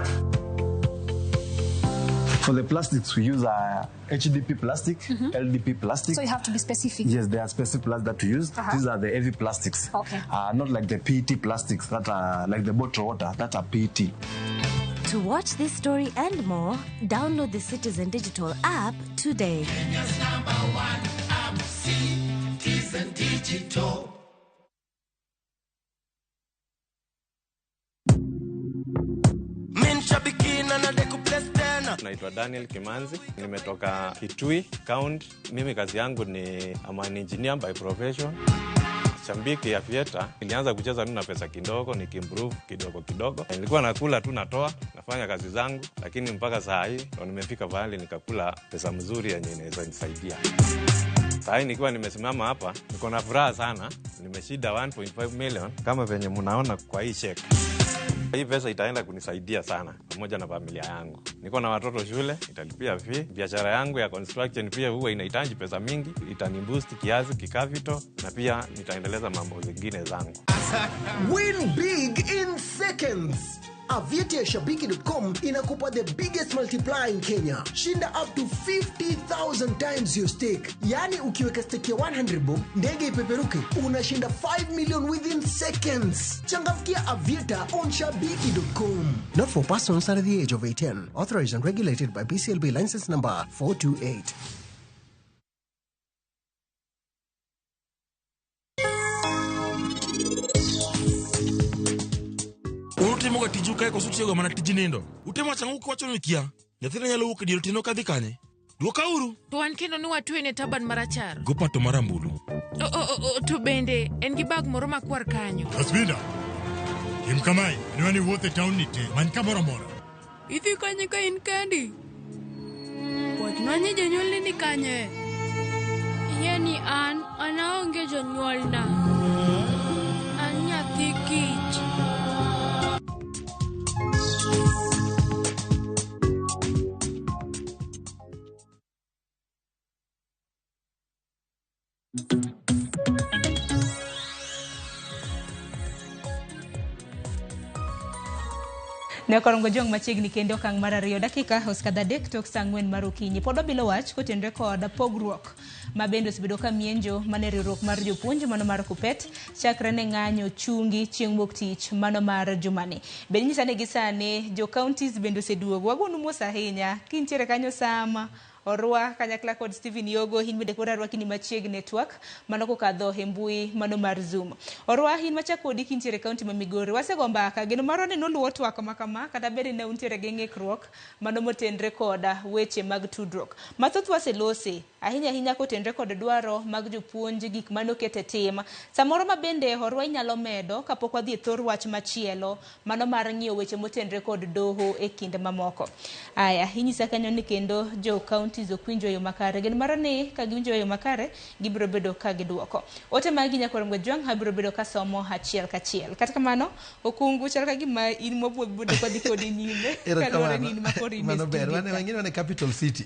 For the plastics, we use HDP plastic, LDP plastic. So you have to be specific. Yes, there are specific plastics that we use. These are the heavy plastics. Okay. Not like the PET plastics that are like the bottled water, that are PET. To watch this story and more, download the Citizen Digital app today. Kenya's number one app, Citizen Digital. Naitwa Daniel Kimanzi, nimetoka Kitui County. Mimi kazi yangu ni I'm an engineer by profession. Shabiki Aviator ilianza kucheza tu na pesa kidogo, nikiimprove kidogo kidogo. Nilikuwa nakula tu, natoa, nafanya kazi zangu, lakini mpaka saa hii ndo nimefika pahali nikakula pesa mzuri yenye inaweza nisaidia. Saa hii nikiwa nimesimama hapa, niko na furaha sana. Nimeshinda 1.5 million kama venye mnaona kwa hii cheque. Hii pesa itaenda kunisaidia sana pamoja na familia yangu. Niko na watoto shule, italipia fee. Biashara yangu ya construction pia huwa inahitaji pesa mingi, itaniboost kiasi kicapital na pia nitaendeleza mambo zingine zangu. Win big in seconds. Aviator ya Shabiki.com inakupa the biggest multiplier in Kenya. Shinda up to 50,000 times your stake. Yaani ukiweka stake ya 100 bob, ndege ipeperuke, unashinda 5 million within seconds. Changamkia Aviator on Shabiki.com. Not for persons under the age of 18. Authorized and regulated by BCLB license number 428. Utimoga tiju kae koso utiyoga mana tij nindo. Utemo wacho ang'o kuwacho ni kia? Nyathina nyalo wuok e dier otieno kadhi kanye? Dwoka uru. To wan kendo ni watwene taban marachar. Go pato marambulu. O, to bende en gi bag moro makwar kanyo. Asminda. Tim kamae, adwa ni iwuoth e taon ni te, many kamoro amora. Idhi kanye ka in kendi? Wachnwa ni jonyuolni ni kanye? Ing'e ni an aonge jonyuolna. An nyathi kich. Ne okorongo jong machiegni kendo okang' mar 2 dakika osekadho 3 tok saa 4 mar okinyi. Pod wabilo wach kotenore kod pogruok ma bende osebedo ka mienjo mane riwruok mar jopuonj mano mar Kupet chakre ne ng'anyo chungi chieng' wuok tich mano mar jumani. Bende nyisa ni gi sani jo counties bende oseduogo. Wagonu mos ahinya kintiere kanyo sama Orwa kanyakla kod Stephen Yogo in bende kod arwaki ni machiegni network mano kokadho e mbui mano mar Zoom. Orwa in machak kodi kintiere county ma Migori. Wasego mbaka geno marwa ni noluwo twak makama kata bende ne untiere gi ng'ikruok mano motenre koda weche mag tudruok. Mathoth waselose ahinya ahinya kotenre kod dwaro mag jopuonj gik manoket e tim. Samoro ma bende Orwa inyalo medo kapok wadhi e thor wach machielo mano mar ng'iyo weche motenre kod doho e kinde mamoko. Aya, inyisa kanyo ni kendo jo county ok winjo yo makare. Geno mara ni ka giwinjo yo makare gibiro bedo ka giduoko. Ote magi nyakorongo jwang' abiro bedo ka somo achiel kachiel. Kata kamano okungu chal ka gima in mwabuodh bedo kodhi kodi nyime kaluwore ni in makoro in e Mano ber, studio wane ka. wengine wane capital city.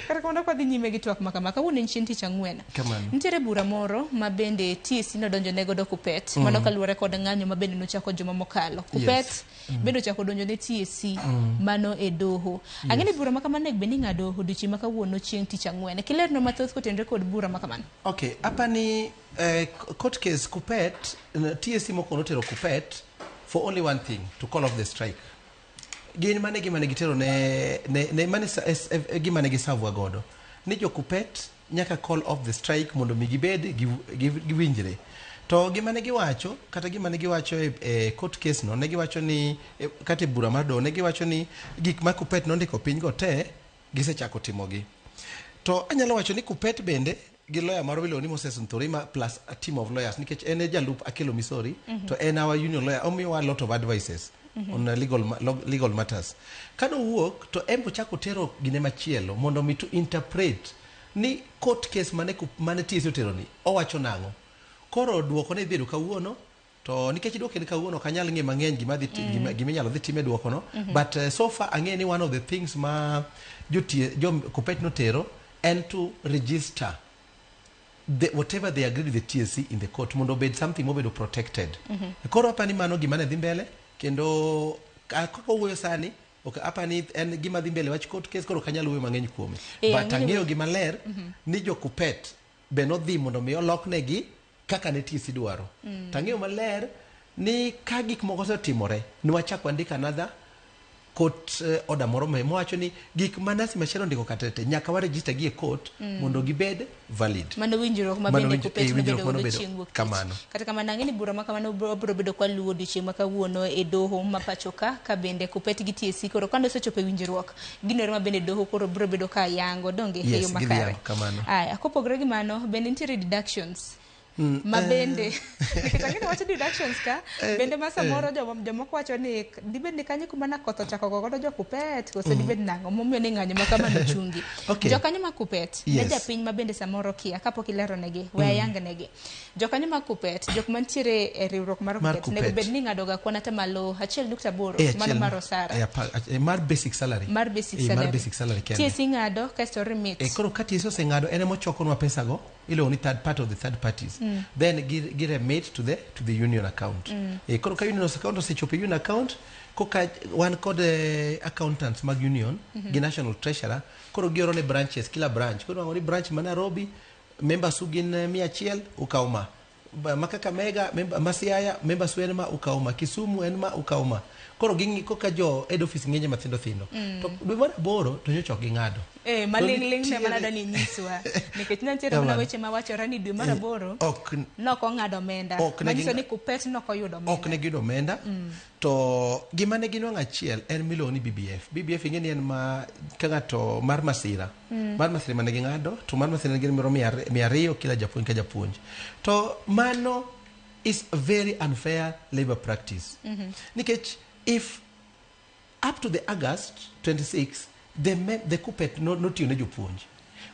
Kata kamano kwadhi nyime gi twak makama kawuono en chieng' tich ang'wen. Kamano. Nitiere bura moro ma bende TSC nodonjo ne godo Kupet mano kaluwore kod ng'anyo ma bende nochako juma mokalo. Kupet bende ochako donjo ne TSC mano e doho. Ang'e ni bura makamano onego bed ni ing'ado odiochieng' ma kawuono chieng' tich ang'wen. Kilerno mathoth kotenore kod bura makamano. Okay, hapa ni court case Kupet, TSC mokwongo notero Kupet for only one thing, to call off the strike. Gin mane gima ne gitero ne mane gima ne gisavwa godo. Ni jo Kupet nyaka call off the strike mondo mi gibed giwinjre. To gima ne giwacho, kata gima ne giwacho e court case no, ne giwacho ni kata e bura mar doho, ne giwacho ni gik ma Kupet nondiko piny go te gisechako timogi. To anyalo wacho ni Kupet bende gi lawyer moro miluongo ni Moses Nthurima plus a team of lawyers nikech en e jalup Akelo Misori to en our union lawyer omiyowa a lot of advices on legal matters. Kanowuok to en ochako tero gine machielo mondo mi to interpret ni court case mane TSC otero ni owacho nang'o. Koro duoko ne idhi kawuono to nikech duoko en kawuono ok anyal ng'e mang'eny gima dhi gima inyalo dhi time duoko no but so far ang'e ni one of the things ma jo Kupet notero en to register whatever they agreed with the TSC in the court mondo obed something mobedo protected. Koro apani mano gima ne dhi mbele kendo kaka owuoyo sani ok apani en gima dhi mbele wach court case koro ok anyal wuoyo mang'eny kuome. But ang'eyo gima ler ni jo Kupet be nodhi mondo mi oloknegi kaka ne TSC dwaro. Tang'eyo maler ni ka gik moko osetimore, ne wachak wandik another court order moro mowacho ni gik ma Nancy Macharia ondiko katete nyaka wa register gi e court mondo gibed valid. Mano winjruok ma Mano bende Kupet winjruok nobedo mano godo bedo chieng' wuok tich. Kamano. Kata kamano ang'e ni bura ma kamano biro bedo kwa luwo odiochieng' ma kawuono e doho ma pacho ka ka bende Kupet gi TSC koro kane osechopo e winjruok gino ero ma bende doho koro biro bedo ka yango donge e yo Yes, gidhi makare. yango kamano. Aya, kopogore gi mano bende nitiere deductions ma bende nikech ang'e ni wacho deductions ka bende ma samoro jomoko wacho ni dibed ni kanyo kuma na koth ochako go godo jo Kupet koso dibed nang'o momiyo ni ng'anyo ma kama nochungi. Jokanyo ma Kupet ne japiny ma bende samoro kia kapok ilero negi we ayang negi. Jokanyo ma Kupet jok mantiere e riwruok mar Mar Kupet nego Kupet. bed ni ng'ado ga kwan atamalo 1.8 mano Achiel- mar osara. Mar basic salary. Mar basic Mar salary. basic salary kende. TSC ng'ado kasto remit. Koro ka TSC oseng'ado en ema ochokonwa pesa go iluongo ni third part of the third parties. Then gi remit to the union account. Koro ka union account osechopo e union account koka wan kod accountants mag union gi national treasurer koro gioro ne branches kila branch koro nwang'o ni branch ma Nairobi members u gin 100 ukaw ma. Ma Kakamega member, ma Siaya members u en ma ukaw ma, Kisumu en ma ukaw ma. Koro ging'i koka jo head office ng'enye mathindo thindo. To dwe mar aboro to nyocha ok ging'ado. Maling'ling' ne To mana nitiere- dwa ni nyiswa nikech ne nitiere mana Kamano. weche mawachore ni dwe mar aboro ok nokong'ado omenda Ok ne manyiso ging'a- ni Kupet nokoyudo omenda. Ok ne giyudo omenda. To gima ne ginwang'o achiel en miluongo ni BBF. BBF ing'e ni en ma ka ng'ato mar masira. Mar masira mane ging'ado to mar masira ne gin moro 200 kila japuonj ka japuonj. To mano is a very unfair labor practice. Nikech if up to the August 26 the Kupet notiyo ne jopuonj.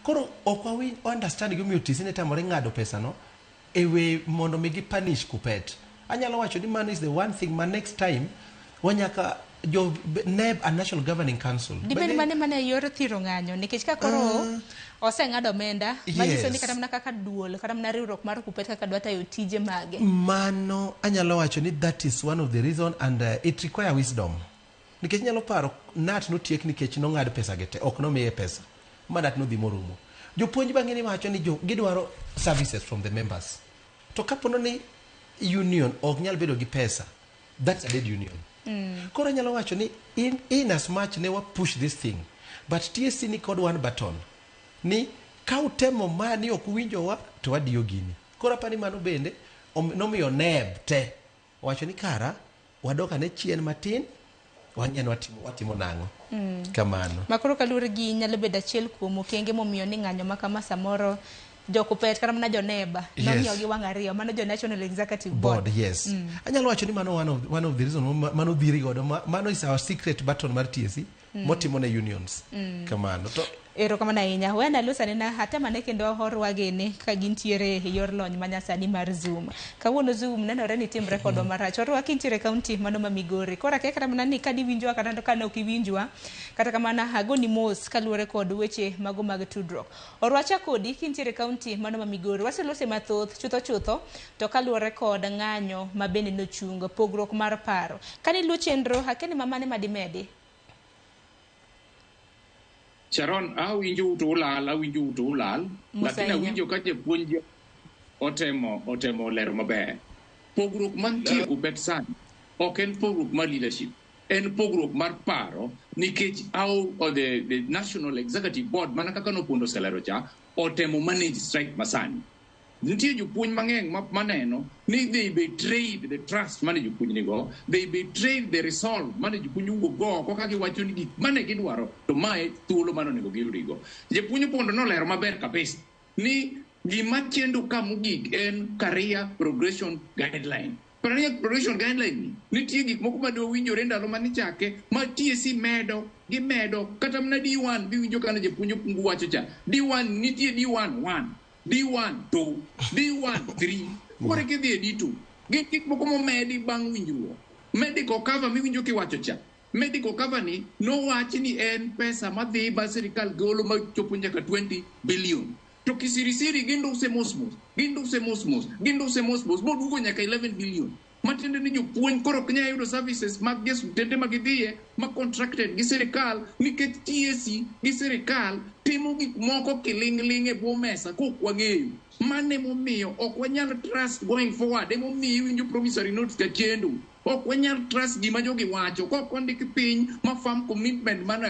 Koro ok wawinj understand gimomiyo TSC ne tamore ng'ado pesano e we mondo mi gi punish Kupet. Anyalo wacho ni mano is the one thing ma next time wanyaka jo NEB and National Governing Council. Dibed mane mana e yor thiro ng'anyo nikech ka koro oseng'ado omenda manyiso ni kata mana kaka duol kata mana riwruok mar Kupet kaka dwa tayo tije mage. Mano anyalo wacho ni that is one of the reason and it require wisdom. Nikech nyalo paro KNUT notiek nikech nong'ad pesa gi te, ok nomiye pesa. Ma KNUT nodhi morumo. Jopuonj bang'e ni wacho ni gidwaro services from the members. To kapono ni union ok nyal bedo gi pesa, that's a dead union. Koro anyalo wacho ni in as much ne wa push this thing, but TSC ni kod one button ni ka utemo ma ni ok uwinjowa to wadiyo gini. Koro apani mano bende nomiyo NEB te owacho ni kara wadok ane chien matin wang'e ni watimo nang'o. Kamano. Ma koro kaluwore gi nyalo bedo achiel kuom okenge momiyo ni ng'anyo ma kama samoro jo Kupet kata mana jo NEBA nong'iyo gi wang' ariyo mano jo National Executive Board. Board, yes. Anyalo wacho ni mano one of the reason mano dhiri godo mano is our secret button mar TSC motimo ne unions. Kamano. To Erokamano ahinya. Wena los anena atemane kendo orwagene ka gintiere e yor lony manyasani mar Zoom. Kawuono Zoom nenore ni timre kodwa marach. Orwaki ntiere e kaunti mano ma Migori. Koro akia kata mana ni kadiwinjwa kata kane ok iwinjwa. Kata kamano agoni mos kaluwore kod weche mago mag tudruok. Orwacha kodi kintiere e kaunti mano ma Migori. Waselose mathoth chutho chutho to kaluwore kod ng'anyo ma bende nochung pogruok mar paro. Kane iluwo chenro akia ni mamane madimedi. Sharon, awinjo to ulal, awinjo to ulal, Mos lakini ahinya. awinjo ka japuonj otemo lero maber. Pogruok mantie e Kupet sani ok en pogruok mar leadership, en pogruok mar paro nikech how or the National Executive Board mana kaka nopuondo oselero cha otemo manage strike masani. Nitie jopuonj mang'eny maneno ni they betrayed the trust mane jopuonj nigo, they betrayed the resolve mane jopuonj owuok go oko ka giwacho ni gik mane gidwaro to mae thuolo mane onego giyudigo. Japuonj Opondo nolero maber kabisa ni gima chendo ka mogik en career progression guideline. Career progression guideline ni nitie gik moko mane owinjore ndalo mane ichake ma TSC medo gimedo kata mana D1 biwinjo kane japuonj Opungu wacho cha D1 nitie D1 1 D1 2 D1 3 koro kidhi e D2 gin gik moko momedi bang' winjruok. Medical cover miwinjo kiwacho cha medical cover ni nowachi ni en pesa madhi ma sirikal golo machopo nyaka 20 billion to kisirisiri ginduse mos mos ginduse mos mos ginduse mos mos moduogo nyaka 11 billion. Matiende ni jopuonj koro ok nyal yudo services mag gi osiptende ma gidhiye ma contracted gi sirikal nikech TSC gi sirikal timo gik moko kiling'ling' e bwo mesa kok wang'eyo. Mano emomiyo ok wanyal trust going forward. Emomiyo iwinjo promissory notes ka chendo. Ok wanyal trust gima jogi wacho. Kok ondik piny ma firm commitment mano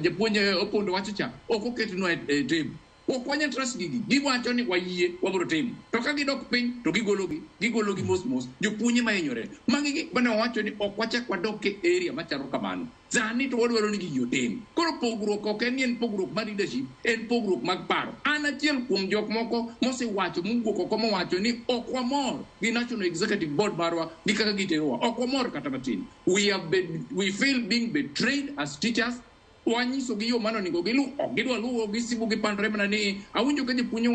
japuonj Opondo wacho cha ok oketnwa e table. Ok wanyal trust gigi. Giwacho ni wayie wabiro timo. To ka gidok piny to gigologi. Gigologi mos mos. Jopuonj ema hinyore. Magi gik mane wawacho ni ok wachak wadok e area machalo kamano. Sani to wadwaro ni gigi otim. Koro pogruok ok en ni en pogruok mar leadership, en pogruok mag paro. An achiel kuom jok moko mosewacho mowuok oko mowacho ni ok wamor gi National Executive Board marwa gi kaka giterowa. Ok wamor kata matin. We feel being betrayed as teachers. Wanyiso gi yo mane onego gilu, ok gidwa luwo, gisibo gipandore mana ni awinjo ka japuonj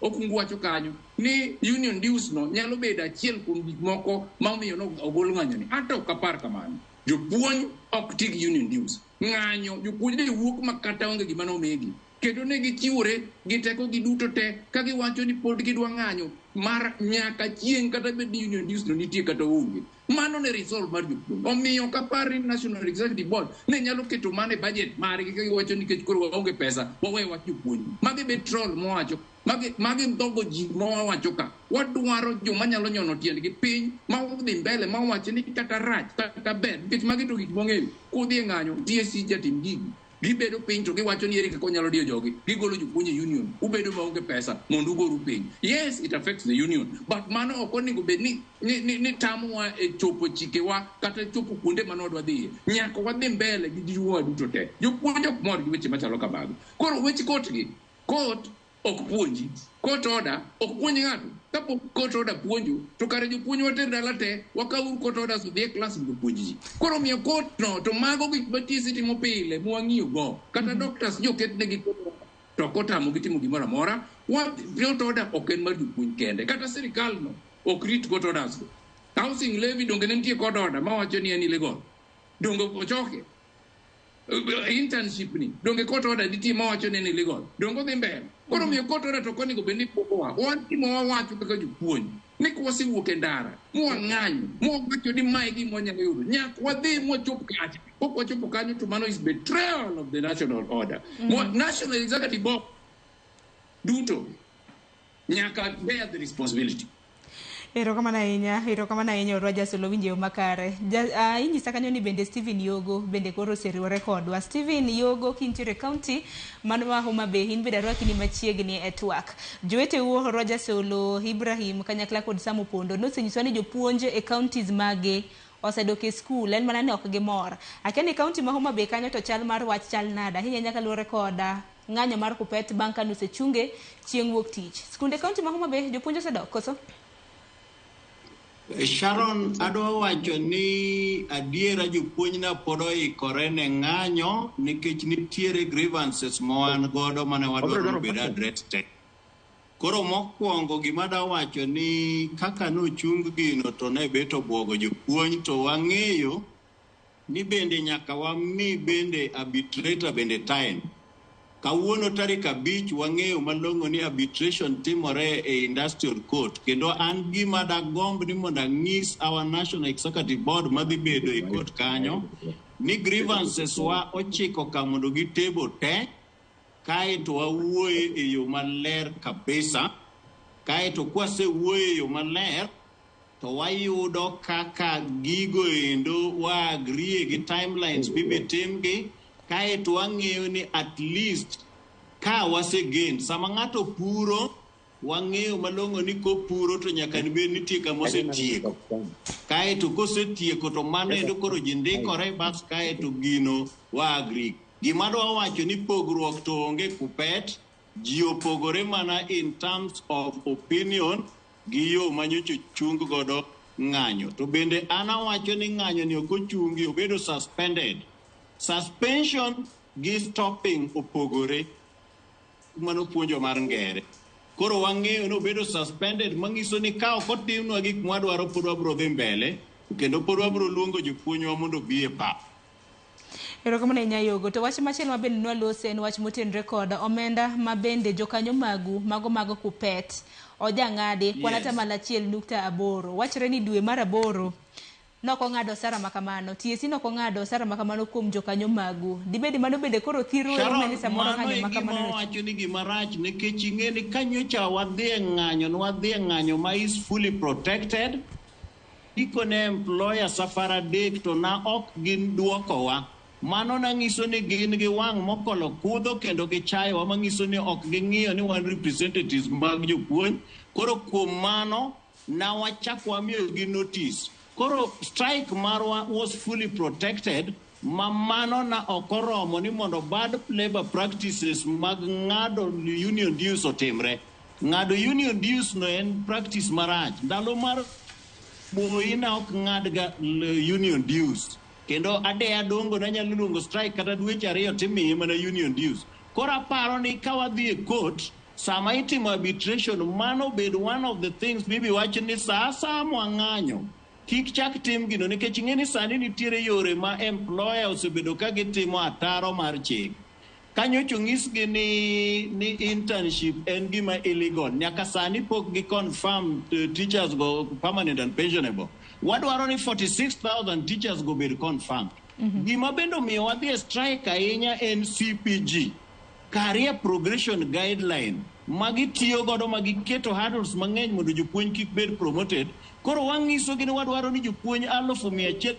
Okungu wacho kanyo ni union dues no nyalo bedo achiel kuom gik moko ma omiyo no ogol ng'anyo ni. Anto ok apar kamano. Jopuonj ok ti gi union dues. Ng'anyo, jopuonj ne wuok ma kata onge gima nomigi. Kendo ne gichiwore gi tekogi duto te ka giwacho ni pod gidwa ng'anyo mar nyaka chieng' kata bed ni union dues no nitie kata onge. Mano ne resolve mar jopuonj. Omiyo ok apar ni National Executive Board ne nyalo keto mano e budget margi ka giwacho nikech koro waonge pesa, wawe wach jopuonj. Magi betrayal mowacho. Magi dhogo ji mawawacho ka. Wadwaro joma nyalo nyono tiendgi piny, ma odhi mbele, ma wacho ni kata rach, kata ber, nikech magi to gik mwang'eyo. Kudhi e ng'anyo, TSC jatim gigi. Gibedo piny to giwacho ni ere kaka onyalo diyo jogi. Gigolo jopuonj e union. Ubedo maonge pesa mondo ugoru piny. Yes, it affects the union. But mano ok onego bed ni tamowa e chopo chikewa kata chopo kuonde mane wadwa dhiye. Nyaka wadhi mbele gi jiwowa duto te. Jopuonj ok mor gi weche machalo kamago. Koro wech court gi. Court ok puonji. Court order ok puonj ng'ato. Kapok court order puonjo, to kare jopuonj water dala te, wakawuru court orders odhi e klas mondo opuonj ji. Koro omiyo court no, to mago gik ma TSC timo pile mwang'iyo go. Kata doctors joketnegi court order, to ok otamogi timo gimoro amora. Court order ok en mar jopuonj kende. Kata sirikal no ok rit court orders go. Housing levy donge ne nitie court order mawacho ni en illegal. Donge ochoke. Internship ni donge court order nitie mawacho ni en illegal. Donge odhi mbele. Koro omiyo court order to ok onego bed ni pogowa. Wan gima wawacho kaka jopuonj ni kwasewuok e ndara mwang'anyo mwawacho ni mae gima wanyalo yudo nyaka wadhi mwachop kacha. Pok wachopo kanyo to mano is betrayal of the national order. National Executive Board duto nyaka bear the responsibility. Erokamano ahinya Orwa Jasolo winjo yo makare. Inyisa kanyo ni bende Stephen Yogo bende koro oseriwore kodwa. Stephen Yogo kintiere county mano ma Homa Bay in bende arwaki ni machiegni e twak. Joweteu Orwa Jasolo, Ibrahim kanyakla kod Sam Opondo nosenyiswa ni jopuonj e counties mage osedok e skul en mana ni ok gimor. Akia ni county ma Homa Bay kanyo to chal mar wach chal nade ahinya nyaka luwore koda ng'anyo mar Kuppet bang' kane osechunge chieng' wuok tich. Skunde county ma Homa Bay jopuonj osedok koso? Sharon, adwa wacho ni adiera jopuonjna pod oikore ne ng'anyo nikech nitiere grievances ma wan godo mane wadwaro ni obed addressed te. Koro mokwongo gima adwa wacho ni kaka nochung gino to ne bet obwogo jopuonj to wang'eyo ni bende nyaka wami bende arbitrator bende time. Kawuono tarik 5 wang'eyo malong'o ni arbitration timore e industrial court kendo an gima dagomb ni mondo ang'is our national executive board madhi bedo e court kanyo ni grievances wa ochiko ka mondo gitable te kaeto wawuoye e yo maler kabisa kaeto kwasewuoye e yo maler to wayudo kaka gigo endo wa agree gi timelines mibitimgi kaeto wang'eyo ni at least ka wasegen sama ng'ato puro wang'eyo malong'o ni kopuro to nyaka bed nitie kama osetieko kaeto kosetieko to mano endo koro ji ndikore bas kaeto gino wa agree. Gima adwa wacho ni pogruok to onge Kuppet, ji opogore mana in terms of opinion gi yo manyocha ochung godo ng'anyo. To bende an awacho ni ng'anyo ni ok ochungi, obedo suspended. Suspension gi stopping opogore. Mano puonjo mar ngere. Koro wang'eyo ni obedo suspended manyiso ni ka ok otimnwa gik mwadwaro pod wabiro dhi mbele kendo pod wabiro luongo jopuonjwa mondo obi e pap. Erokamano ahinya Yogo. To wach machielo ma bende nwalose en wach motenore kod omenda ma bende jokanyo magu mago mag Kuppet Ojang'adi kwan atamalo 1.8. Wachore ni dwe mar 8 nokong'ado osara makamano. TSC nokong'ado osara makamano kuom jokanyo magu. Dibedi mano bende koro thiro Sharon, ni samoro mano ng'anyo e gima makamano. Wacho ni gima rach nikech ing'e ni kanyocha wadhi e ng'anyo, nwadhi e ng'anyo ma is fully protected. Ndiko ne employer safar 3 to na ok gin duokowa. Mano nang'iso ni gin gi wang' mokolo kudho kendo gichayowa mang'iso ni ok ging'iyo ni wan representatives mag jopuonj. Koro kuom mano, na wachak wamiyogi notice. Koro strike marwa was fully protected ma mano na ok oromo ni mondo bad labor practices mag ng'ado union dues otimre. Ng'ado union dues no en practice marach. Ndalo mar Moi na ok ng'adga union dues. Kendo adeya dongo nanyalo luongo strike kata dweche 2 timiye mana union dues. Koro aparo ni ka wadhi e court, sama itimo arbitration, mano bed one of the things mibi wach ni sa asaya mwang'anyo, kik chak tim gino nikech ing'e ni sani nitiere yore ma employer osebedo ka gitimo ataro mar chik. Kanyocha onyisgi ni internship en gima illegal. Nyaka sani pok gi confirm teachers go permanent and pensionable. Wadwaro ni 46,000 teachers go bed confirmed. Gima bende omiyo wadhi e strike ahinya en CPG. Career Progression Guideline magitiyo godo magiketo hurdles mang'eny mondo jopuonj kik bed promoted. Koro wang'isogi ni wadwaro ni jopuonj 100,000.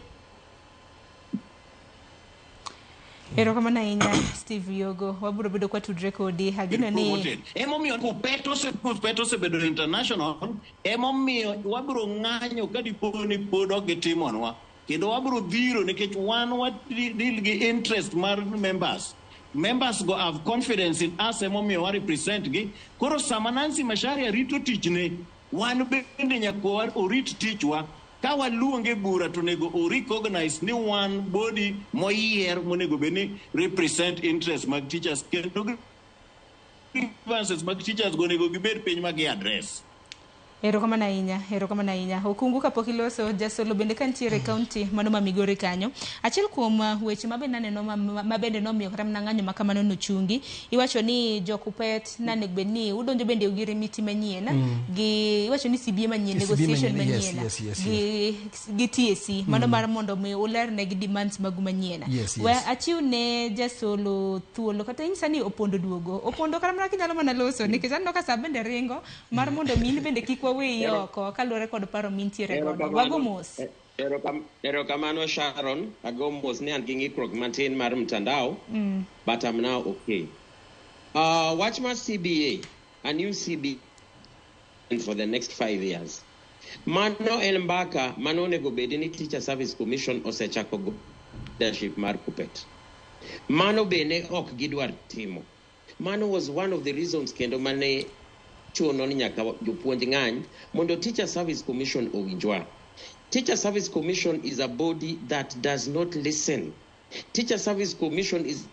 Erokamano ahinya Steve Yogo, wabiro bedo kwa tudre kodi. Ageno ni promoted. Emomiyo Kuppet osebedo international, emomiyo wabiro ng'anyo ka dipo ni pod ok gitimonwa. Kendo wabiro dhiro nikech wan wa deal gi interest mar members. Members go have confidence in us emomiyo wa represent gi. Koro sama Nancy Macharia rito tichne, wan bende nyaka orit tichwa. Ka waluonge bura to onego o recognize ni wan body moyier monego bed ni represent interest mag teachers kendo grievances mag teachers go onego gibed piny ma gi address. Erokamano ahinya, erokamano ahinya. Okungu kapok iloso, Jasolo bende ka nitiere e kaunti mano ma Migori kanyo. Achiel kuom weche ma bende aneno ma bende nomiyo kata mana ng'anyo ma kamano nochungi, iwacho ni jo Kuppet nanego bed ni udonjo bende gi remiti manyien, gi iwacho ni CBA manyien, CBA negotiation manyien, yes, manyien, gi TSC, mano mar mondo mi ulerne gi demands magu manyien. Yes. We achiw ne Jasolo thuolo kata inyisa ni Opondo duogo. Opondo kata mana kinyalo mana loso nikech aneno ka sa bende ringo mar mondo mi in bende kik waweyi oko kaluwore kod paro mintiere godo. Wago mos. Erokamano Sharon, ago mos ni an gi ng'ikruok matin mar mtandao, but I'm now okay. Wach mar CBA, a new CBA for the next 5 years. Mano en mbaka mano onego bed ni Teacher Service Commission osechako go leadership mar Kuppet. Mano bende ok gidwar timo. Mano was one of the reasons kendo mane chuno ni nyaka jopuonj ng'any mondo Teacher Service Commission owinjwa. Teacher Service Commission is a body that does not listen. Teacher Service Commission is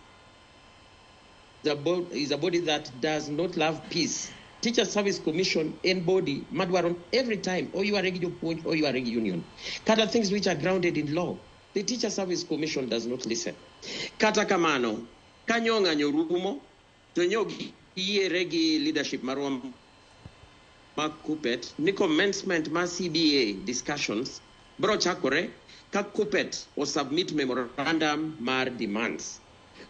a body that does not love peace. Teacher Service Commission en body madwaro every time oyware gi jopuonj oyware gi union. Kata things which are grounded in law. The Teacher Service Commission does not listen. Kata kamano, kanyo ng'anyo rumo, to nyo giyiere gi leadership marwa mar Kuppet ni commencement mar CBA discussions bro chakore ka Kuppet osubmit memorandum mar demands.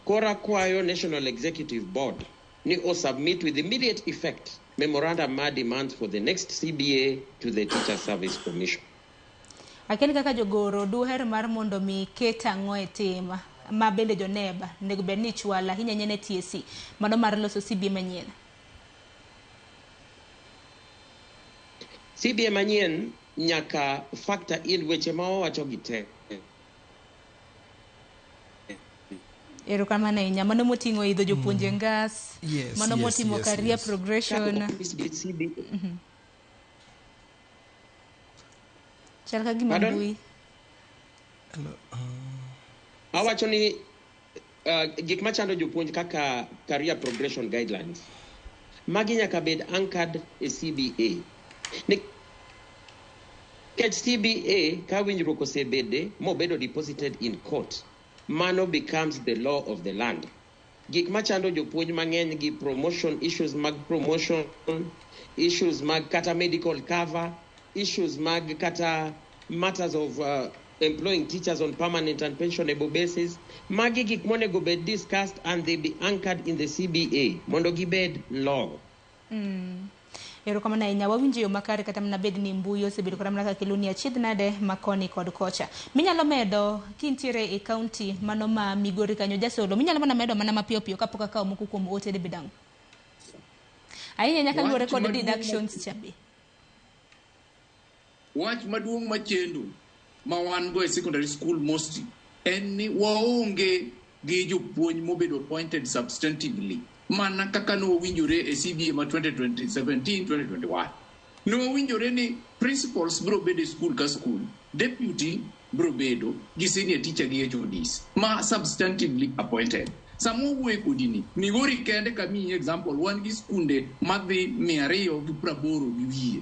Koro akwayo National Executive Board ni osubmit with immediate effect memorandum mar demands for the next CBA to the Teacher Service Commission. Akia ni kaka jogoro duher mar mondo mi ket ang'o e tim ma bende joneba onego bed ni chwalo ahinya ahinya ne TSC mano mar loso CBA manyien. CBA manyien nyaka factor in weche ma wawacho gi te. Erokamano ahinya. Mano moting'o idho jopuonje ngas, mano motimo career progression. Chal ka gima Pardon? mbui. Awacho ni gik machando jopuonj kaka career progression guidelines. Magi nyaka bed anchored e CBA. Nikech CBA ka winjruok osebede mobedo deposited in court, mano becomes the law of the land. Gik machando jopuonj mang'eny gi promotion issues mag promotion, issues mag kata medical cover, issues mag kata matters of employing teachers on permanent and pensionable basis. Magi gik monego bed discussed and they be anchored in the CBA mondo gibed law. Erokamano ahinya, wawinjo yo makare kata mana bed ni mbui osebedo kata mana ka kelo ni achiedh nade ma koni kod kocha. Minyalo medo kintiere e kaunti mano ma Migori kanyo Jasolo, minyalo mana medo mana mapiyo piyo kapok akawo moko kuom ote de bedang'. Ahinya nyaka luwore kod deductions cha be. Wach maduong' machendo ma wan go e secondary school mostly en ni waonge gi jopuonj mobedo appointed substantively mana kaka nowinjore e CBA ma 2017-2021. Nowinjore ni principals biro bedo e school ka school, deputy biro bedo gi senior teacher gi HODs ma substantively appointed. Sama wawuoyo kodi ni, Migori kende kamiyi example, wan gi skunde madhi 280 gi wiye.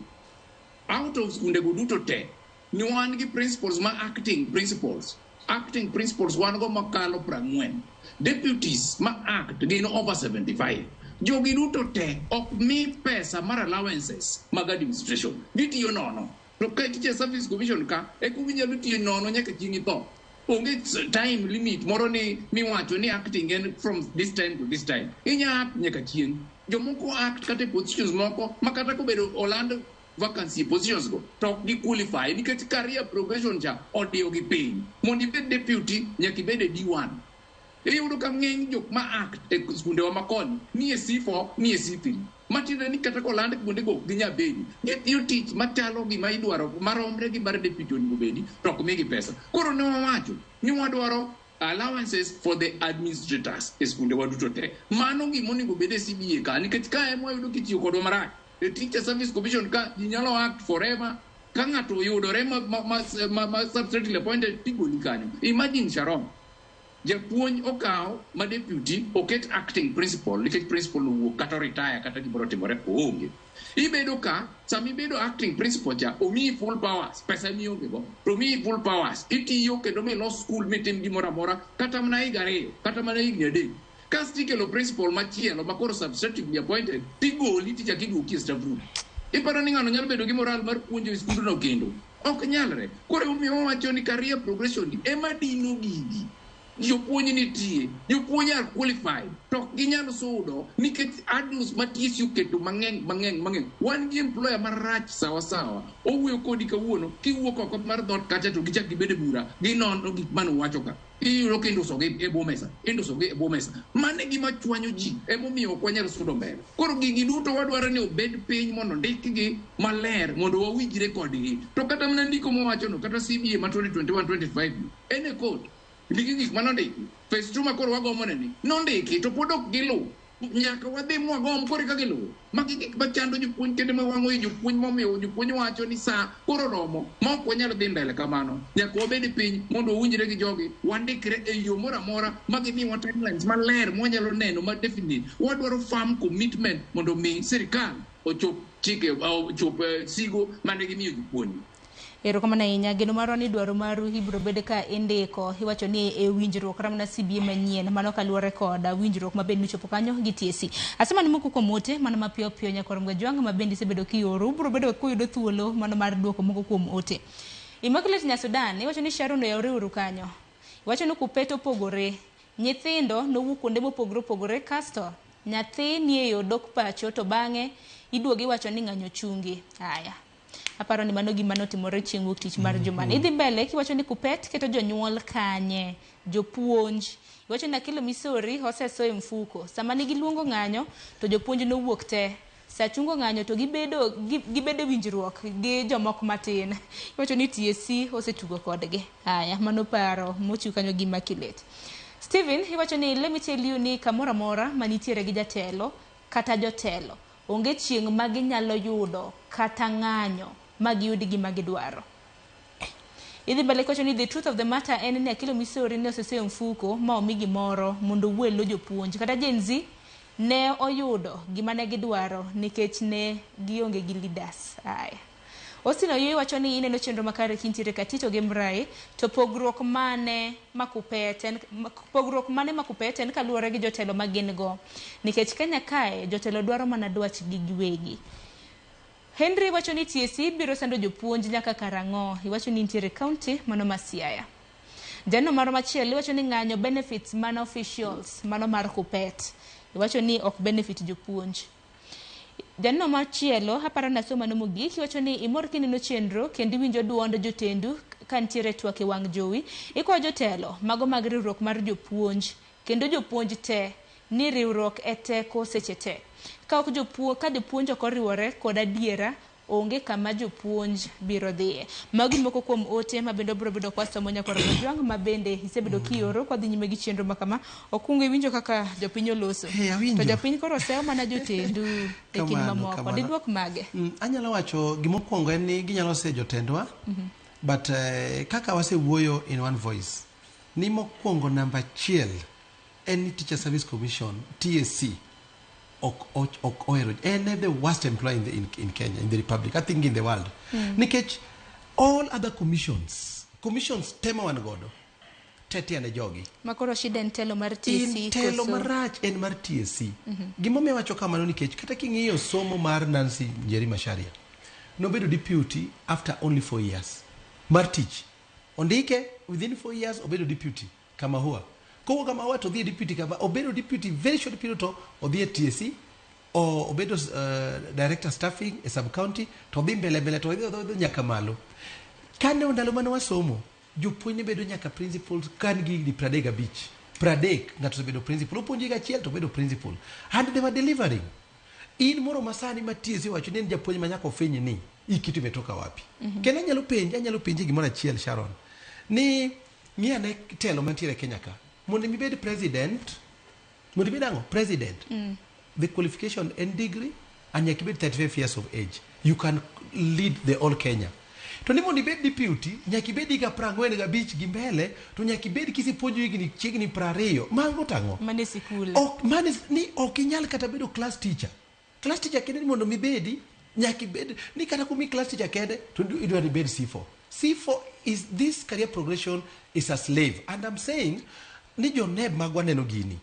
Out of skunde go duto te, ni wan gi principals ma acting principals. Acting principals wan go makalo 40. Deputies ma act gin over 75. Jogi duto te ok mi pesa mar allowances mag administration. Gitiyo nono. To ka Teacher Service Commission ka, eka ginyalo tiyo nono nyaka chieng' itho. Onge time limit moro ni miwacho ni acting en from this time to this time. Inya act nyaka chieng'. Jomoko act kata e positions moko ma kata kobedo oland vacancy e positions go to ok gi qualify nikech career progression cha odiyo gi piny. Mondo ibed deputy nyaka ibed e D1. Iyudo ka ng'eny jok ma act e skundewa makoni ni e C4 ni e C3. Matiende ni kata koland kuondego ok ginyal bedi. Gitiyo tich machalo gima idwaro maromre gi mar deputy onego bedi to ok migi pesa. Koro ne wawacho ni wadwaro allowances for the administrators e skundewa duto te. Mano gima onego bed e CBA ka nikech ka ema wayudo kitiyo kodwa marach. E Teacher Service Commission ka ji nyalo act forever ka ng'ato oyudore ma substantially appointed tigoli kanyo. Imagine Sharon, japuonj okaw ma deputy oket acting principal nikech principal owuok kata retire kata gimoro otimore oonge. Ibedo ka sama ibedo acting principal cha omiyi full powers pesa mionge go to omiyi full powers itiyo kendo milos school mitim gimoro amora kata mana higa 2 kata mana higni 3 kasto ikelo principal machielo ma koro substantively appointed tigoli tichako iduoki e staff room. Iparo ni ng'ano nyalo bedo gi moral mar puonjo e skundno kendo? Ok nyalre. Koro emomiyo wawacho ni career progression ni ema dino gigi. Jopuonj nitie, jopuonj are qualified, to ok ginyal sudo nikech hurdles ma TSC oketo mang'eny mang'eny mang'eny. Wan gi employer marach sawa sawa. Owuoyo kodi kawuono, kiwuok oko mar dhoot kacha to gichak gibed e bura, ginono gik mane uwacho ka. Iyudo ka indusogi e bwo mesa, indusogi e bwo mesa. Mano e gima chwanyo ji, emomiyo ok wanyal sudo mbele. Koro gigi duto wadwaro ni obed piny mondo ndikgi maler mondo wawinjre kodgi. To kata mana ndiko mowachono, kata CBA ma 2021-25 en e court. Ndiki gik manondiki. Phase 2 ma koro wagomo neni, nondiki to pod ok giluw. Nyaka wadhi mwagom koro eka giluwo. Magi gik machando jopuonj kendo mawang'o i jopuonj momiyo jopuonj wacho ni sa koro romo ma ok wanyal dhi mbele kamano. Nyaka wabed piny mondo wawinjre gi jogi, wandikre e yo moro amora ma gimiwa timelines maler mwanyalo neno ma definite. Wadwaro firm commitment mondo mi sirikal ochop chike, ochop sigo mane gimiyo jopuonj. Erokamano ahinya. Geno marwa ni dwaro maru ibiro bed ka indiko. Iwacho ni e winjruok kata mana CBA manyien mano kaluwore kod winjruok ma bende nochopo kanyo gi TSC. Asema ni moko kuom ote mana mapiyo piyo nyakwar Mgajwang' ma bende isebedo kioro ubiro bedo kuyudo thuolo mano mar duoko moko kuom ote. Immaculate Nyasudan iwacho ni Sharon oyawre uru kanyo. Iwacho ni Kuppet opogore. Nyithindo nowuok kuonde mopogore opogore kasto nyathi nie yo dok pacho to bang'e iduogo iwacho ni ng'anyo chungi. Aya. Aparo ni mano gima notimore chieng' wuok tich mar jumani. Idhi mbele kiwacho ni Kuppet keto jonyuol kanye, jopuonj. Iwacho ni Akelo Misori oseso e mfuko. Sama ne giluongo ng'anyo to jopuonj nowuok te. Sa chungo ng'anyo to gibedo e winjruok gi jomoko matin. Iwacho ni TSC osetugo kodgi. Aya, mano paro mochiw kanyo gi Immaculate. Steven, iwacho ni let me tell you ni kamoro amora manitiere gi jatelo kata jotelo onge chieng' ma ginyalo yudo kata ng'anyo ma giyud gima gidwaro. Idhi mbele kiwacho ni the truth of the matter en ni Akelo Misori ne osesoyo mfuko ma omi gimoro mondo owuo e lo jopuonj. Kata Gen Z ne oyudo gima ne gidwaro nikech ne gionge gi leaders. Aya. Austin Oyuyi wacho ni ineno chenro makare kintiere Katito gi Mrai to pogruok mane ma Kuppet en pogruok mane ma Kuppet en kaluwore gi jotelo ma gin go nikech Kenya kae jotelo dwaro mana dwachgi giwegi. Henry wacho ni TSC biro sando jopuonj nyaka karang'o? Iwacho ni nitiere county mano ma Siaya. Jano moro machielo iwacho ni ng'anyo benefits mana officials mano mar Kuppet. Iwacho ni ok benefit jopuonj. Janeno machielo aparo naso mano mogik iwacho ni imor kineno chenro kendo iwinjo duond jotendu ka nitiere twak e wang' jowi. Ikwayo jotelo mago mag riwruok mar jopuonj kendo jopuonj te ni riwruok e teko seche te. Ka ok jopuonj ka jopuonj ok oriwore kod adiera onge kama jopuonj biro dhiye. Magi moko kuom ote ma bende obiro bedo kwasomo nyakwar Ojwang' ma bende isebedo kioro kwadhi nyime gi chenro ma kama. Okwongo iwinjo kaka jopiny oloso. Hey, awinjo. To jopiny koro sewo mana jotendu e kind Kamano, mamoko. kamano. Diduok mage? Anyalo wacho gimokwongo en ni ginyalo se jotendwa but kaka wasewuoyo in one voice ni mokwongo namba achiel en ni Teacher Service Commission TSC ok ohero en e the worst employer in Kenya, in the Republic, I think in the world. Nikech all other commissions te ma wan godo te ne jogi. Ma koro shida en telo mar TSC In telo koso? marach en mar TSC. Gimomiyo awacho kamano nikech kata king'iyo somo mar Nancy Njeri Macharia, nobedo deputy after only 4 years mar tich. Ondike within 4 years obedo deputy Kamahua. Kowuok Kamahua to odhi e deputy kama obedo deputy very short period to odhi e TSC o obedo director staffing e sub county to odhi mbele mbele to odhi nyaka malo. Kane ndalo mane wasomo jopuonj ne bedo nyaka principals kan gi higni 35 30 ng'ato osebedo principal opuonjo higa achiel to obedo principal and they were delivering. In moro masani ma TSC owacho ni en japuonj ma nyaka ofweny ni hii kitu imetoka wapi. Kendo anyalo penji gimoro achiel Sharon ni ng'i ane telo mantiere e Kenya ka mondo ibed president mondo ibed ang'o president the qualification en degree and nyaka ibed 35 years of age you can lead the whole Kenya. To ni mondo ibed deputy nyaka ibed higa 45 gi mbele to nyaka ibed kisepuonjo higni chiegni 20 mago tang'o Mane sikul. ok mane ni ok inyal kata bedo class teacher. Class teacher kende ni mondo mibedi nyaka ibed ni kata kumi class teacher kende to idwa ni ibed C4. C4 is this career progression is a slave and I'm saying ni joneb magwa neno gini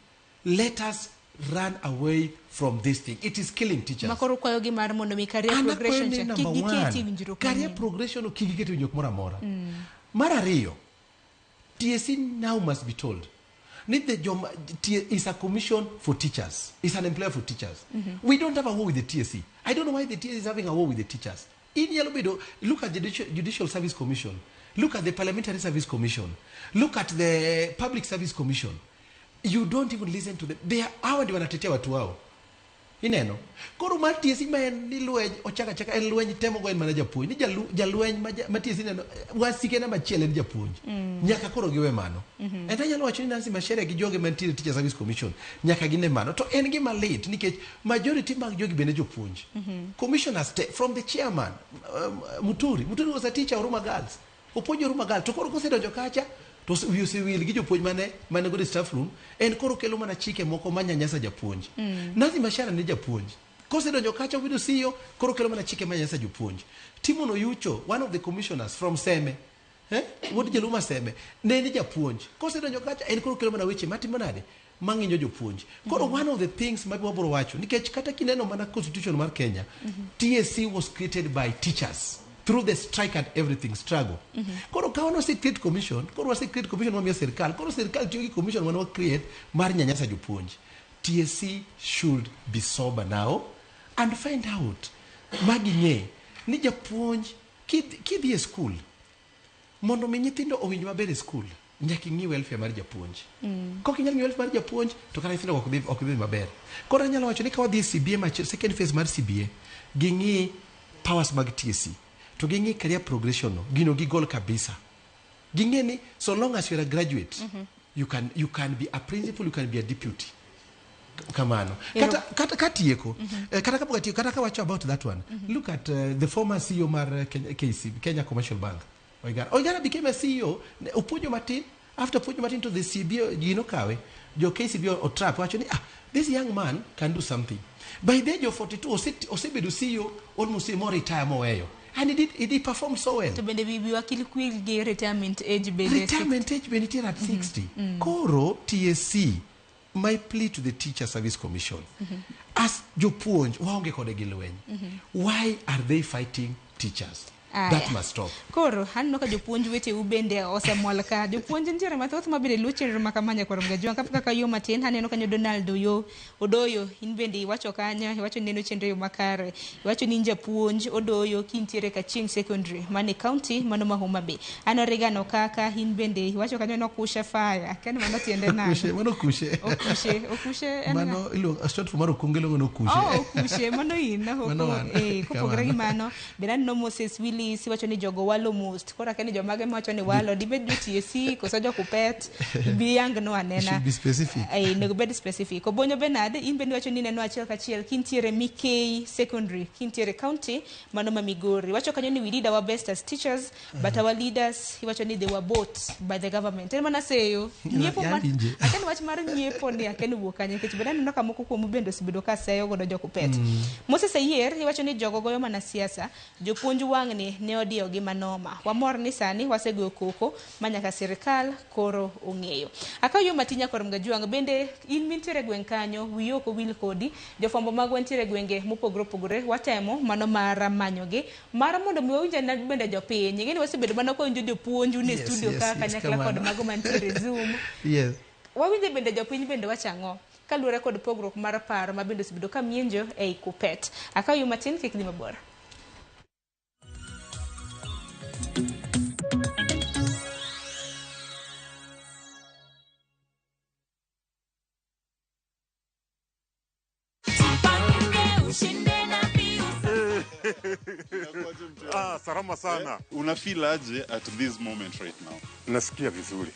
let us run away from this thing. It is killing teachers. Ma koro kwayogi mar mondo mi career An akwayo progression ni cha number kik giketi one, winjruok career manyien. progression ok kik giket e winjruok moro amora. Mar ariyo, TSC now must be told ni the joma is a commission for teachers. It's an employer for teachers. We don't have a war with the TSC. I don't know why the TSC is having a war with the teachers. In Yellow Bedo, look at the Judicial Service Commission. Look at the Parliamentary Service Commission. Look at the Public Service Commission. You don't even listen to them. They are hawa ndio wanatetea watu wao. Ineno. Koro mar TSC ma en ni lweny ochaka chaka en lweny temo go en mana japuonj. Ni jalweny ma TSC neno wasike namba achiel en japuonj. Nyaka koro giwe mano. And anyalo wacho ni Nancy Macharia gi joge mantiere Teacher Service Commission nyaka gine mano. To en gima lit nikech majority mag jogi bende jopuonj. Commissioners te, from the chairman Muturi. Muturi was a teacher Huruma Girls. Opuonjo Huruma Girls. To koro kosedonjo kacha to wiye osewil gi jopuonj mane godo e staff room en koro kelo mana chike moko manyanyasa japuonj. Nancy Macharia ne japuonj. Kosedonjo kacha obedo CEO koro kelo mana chike manyanyasa jopuonj. Timon Oyucho, one of the commissioners from Seme, wuod Jaluma Seme, ne ni japuonj. Kosedonjo kacha en koro kelo mana weche matimo nade mang'injo jopuonj. Koro one of the things ma wabiro wacho nikech kata kineno mana constitution mar Kenya, TSC was created by teachers through the strike and everything struggle. Koro ka wan create commission, koro wase create commission mamiyo sirkal, koro sirkal tiyo gi commission mane wa create mar nyanyasa jopuonj. TSC should be sober now and find out maging'e ni japuonj kidhi e school mondo mi nyithindo owinj maber e school nyaka ing'i welfare mar japuonj. Kok inyal ng'iyo welfare mar japuonj to kata nyithindo ok dhi maber. Koro anyalo wacho ni ka wadhi e CBA machielo, second phase mar CBA, ging'i powers mag TSC to ging'i career progression no, gino gigol kabisa. Ging'e ni so long as you're a graduate, you can be a principal, you can be a deputy. Kamano. Kata katieko, kata kapok atieko, kata kawacho about that one, look at the former CEO mar Kenya, KCB, Kenya Commercial Bank. Oigara. Oigara became a CEO, opuonjo matin, after puonjo matin to the CBO, gino kawe, jo KCB otrap, wacho ni, this young man can do something. By the age of 42, osebedo CEO, almost more retire moweyo. And he performed so well. To bende wiwa kik wil gi retirement age bende. Retirement age bende nitiere at 60. Koro TSC, my plea to the Teacher Service Commission, as jopuonj waonge kode gi lweny. Why are they fighting teachers? That must stop. Koro aneno ka jopuonj weteu bende osemol ka. Jopuonj nitiere mathoth ma bende luwo chenro ma kama nyakwar Mgajwang'. Kapok kaka yo matin aneno kanyo Donald Oyo Odoyo, in bende iwacho kanyo, iwacho ni neno chenro e yo makare. Iwacho ni in japuonj Odoyo kintiere Kachieng Secondary mane county mano ma Homa Bay. Ano Regan Okaka, in bende iwacho kanyo ni okushe fire. Akia ni mano tiende nang'o. Okushe, mano okushe. Okushe, okushe en ng'a? Mano iluongo short form mar okunge iluongo ni okushe. Oh, okushe, mano in. Mano an. Kopogore gi mano, bende aneno Moses Willis iwacho ni jogo walo most. Koro akia ni jomage mawacho ni walo, dibed jo TSC koso jo Kuppet, bi yang no anena. Should be specific. Onego bed specific. Obonyo Bernard, in bende iwacho ni neno achiel kachiel kintiere Mikei Secondary, kintiere county mano ma Migori. Iwacho kanyo ni we did our best as teachers, but our leaders iwacho ni they were bought by the government. En mana seyo. Nyiepo mar Yawinje. akia ni wach mar nyiepo ni akia ni wuok kanye nikech bende aneno ka moko kuomu bende osebedo ka seyo godo jo Kuppet. Moses Ayier iwacho ni jogo goyo mana siasa, jopuonj wang'ni ne odiyogi manoma. Wamor ni sani wasegoyo koko ma nyaka sirikal koro ong'eyo. Akaw yo matin nyakwar Mgajwang', bende in mintiere e gweng' kanyo, wiyi ok owil kodi, jofwambo magwa nitiere e gwenge mopogore opogore, watemo mano mar manyogi, mar mondo mi wawinj ane bende jopiny. Ing'e ni wasebedo mana ka wawinjo jopuonj un e studio ka kanyakla kod mago mantiere e Zoom. Wawinjo bende jopiny bende wacho ang'o kaluwore kod pogruok mar paro ma bende osebedo ka mienjo ei Kuppet. Akaw yo matin kik dhi mabor. Ah, salama sana. Una feel aje at this moment right now? Nasikia vizuri